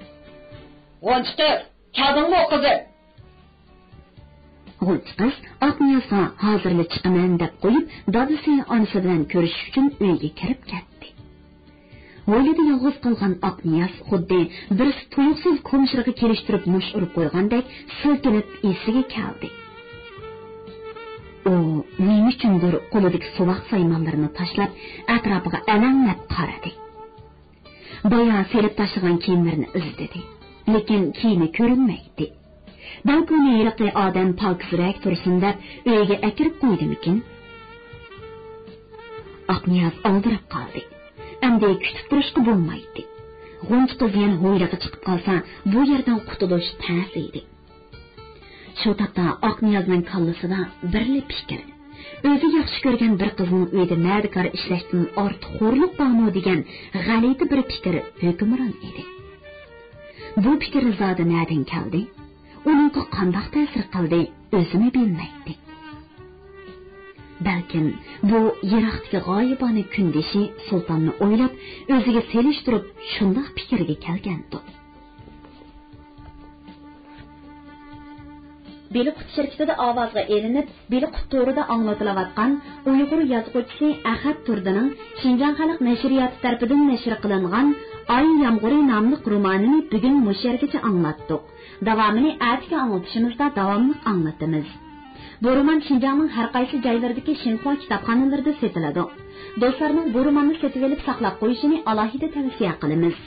غۇنچە قىز، كەلدىڭمۇ قىزىم؟ غۇنچە قىز ئاقنىيازغا ھازىرلا چىقىمەن دەپ قويۇپ، دادىسى ئانىسى بىلەن كۆرۈشۈش ئۈچۈن ئۆيگە كىرىپ كەتتى. ھويلىدا يالغۇز قالغان ئاقنىياز خۇددى بىرسى تۇيۇقسىز كومشىرىغا كېلىشتۈرۈپ مۇش ئۇرۇپ قويغاندەك سىلكىنىپ ئېسىگە كەلدى. ئۇ نېمە ئۈچۈندۇر قولىدىكى سوۋاق سايمانلىرىنى تاشلاپ، ئەتراپىغا ئەلەڭلەپ قارىدى. بايا سېلىپ تاشلىغان كىيىملىرىنى ئىزدىدى. لېكىن كىيىمى كۆرۈنمەيتتى. بەلكى ئۇنى ھېلىقى ئادەم پاكىزراق تۇرسۇن دەپ ئۆيىگە ئەكىرىپ قويدىمىكىن؟ ئاقنىياز ئالدىراپ قالدى. ئەمدى كۈتۈپ تۇرۇشقا بولمايتتى. غۇنچە قىز يەنە ھويلىغا چىقىپ قالسا، بۇ يەردىن قۇتۇلۇش تەس ئىدى. شۇ تاپتا ئاقنىيازنىڭ كاللىسىدا بىرلا پىكىر. ئۆزى ياخشى كۆرگەن بىر قىزنىڭ ئۆيىدە مەدىكار ئىشلەشتىن ئارتۇق خورلۇق بارمۇ دېگەن غەلىتە بىر پىكىر ھۆكۈمران ئىدى. بۇ پىكىر زادى نەدىن كەلدى؟ ئۇنىڭغا قانداق تەسىر قىلدى، ئۆزىمۇ بىلمەيتتى. بەلكىم بۇ يىراقتىكى غايىبانە كۈندىشى سۇلتاننى ئويلاپ، ئۆزىگە سېلىشتۇرۇپ شۇنداق پىكىرگە كەلگەندۇ. بېلىققۇت شىركىتىدە ئاۋازغا ئېلىنىپ، بېلىققۇت تورىدا ئاڭلىتىلىۋاتقان ئۇيغۇر يازغۇچىسى ئەخەت تۇردىنىڭ شىنجاڭ خەلق نەشرىياتى تەرىپىدىن نەشر قىلىنغان ئاي يامغۇرى ناملىق رومانىنى بۈگۈن مۇشۇ يەرگىچە ئاڭلاتتۇق. داۋامىنى ئەتىكى ئاڭلىتىشىمىزدا داۋاملىق ئاڭلىتىمىز. بۇ رومان شىنجاڭنىڭ ھەر قايسى جايلىرىدىكى شىنخۇا كىتابخانىلىرىدا سېتىلىدۇ. دوستلارنىڭ بۇ روماننى سېتىۋېلىپ ساقلاپ قويۇشىنى ئالاھىدە تەۋسىيە قىلىمىز.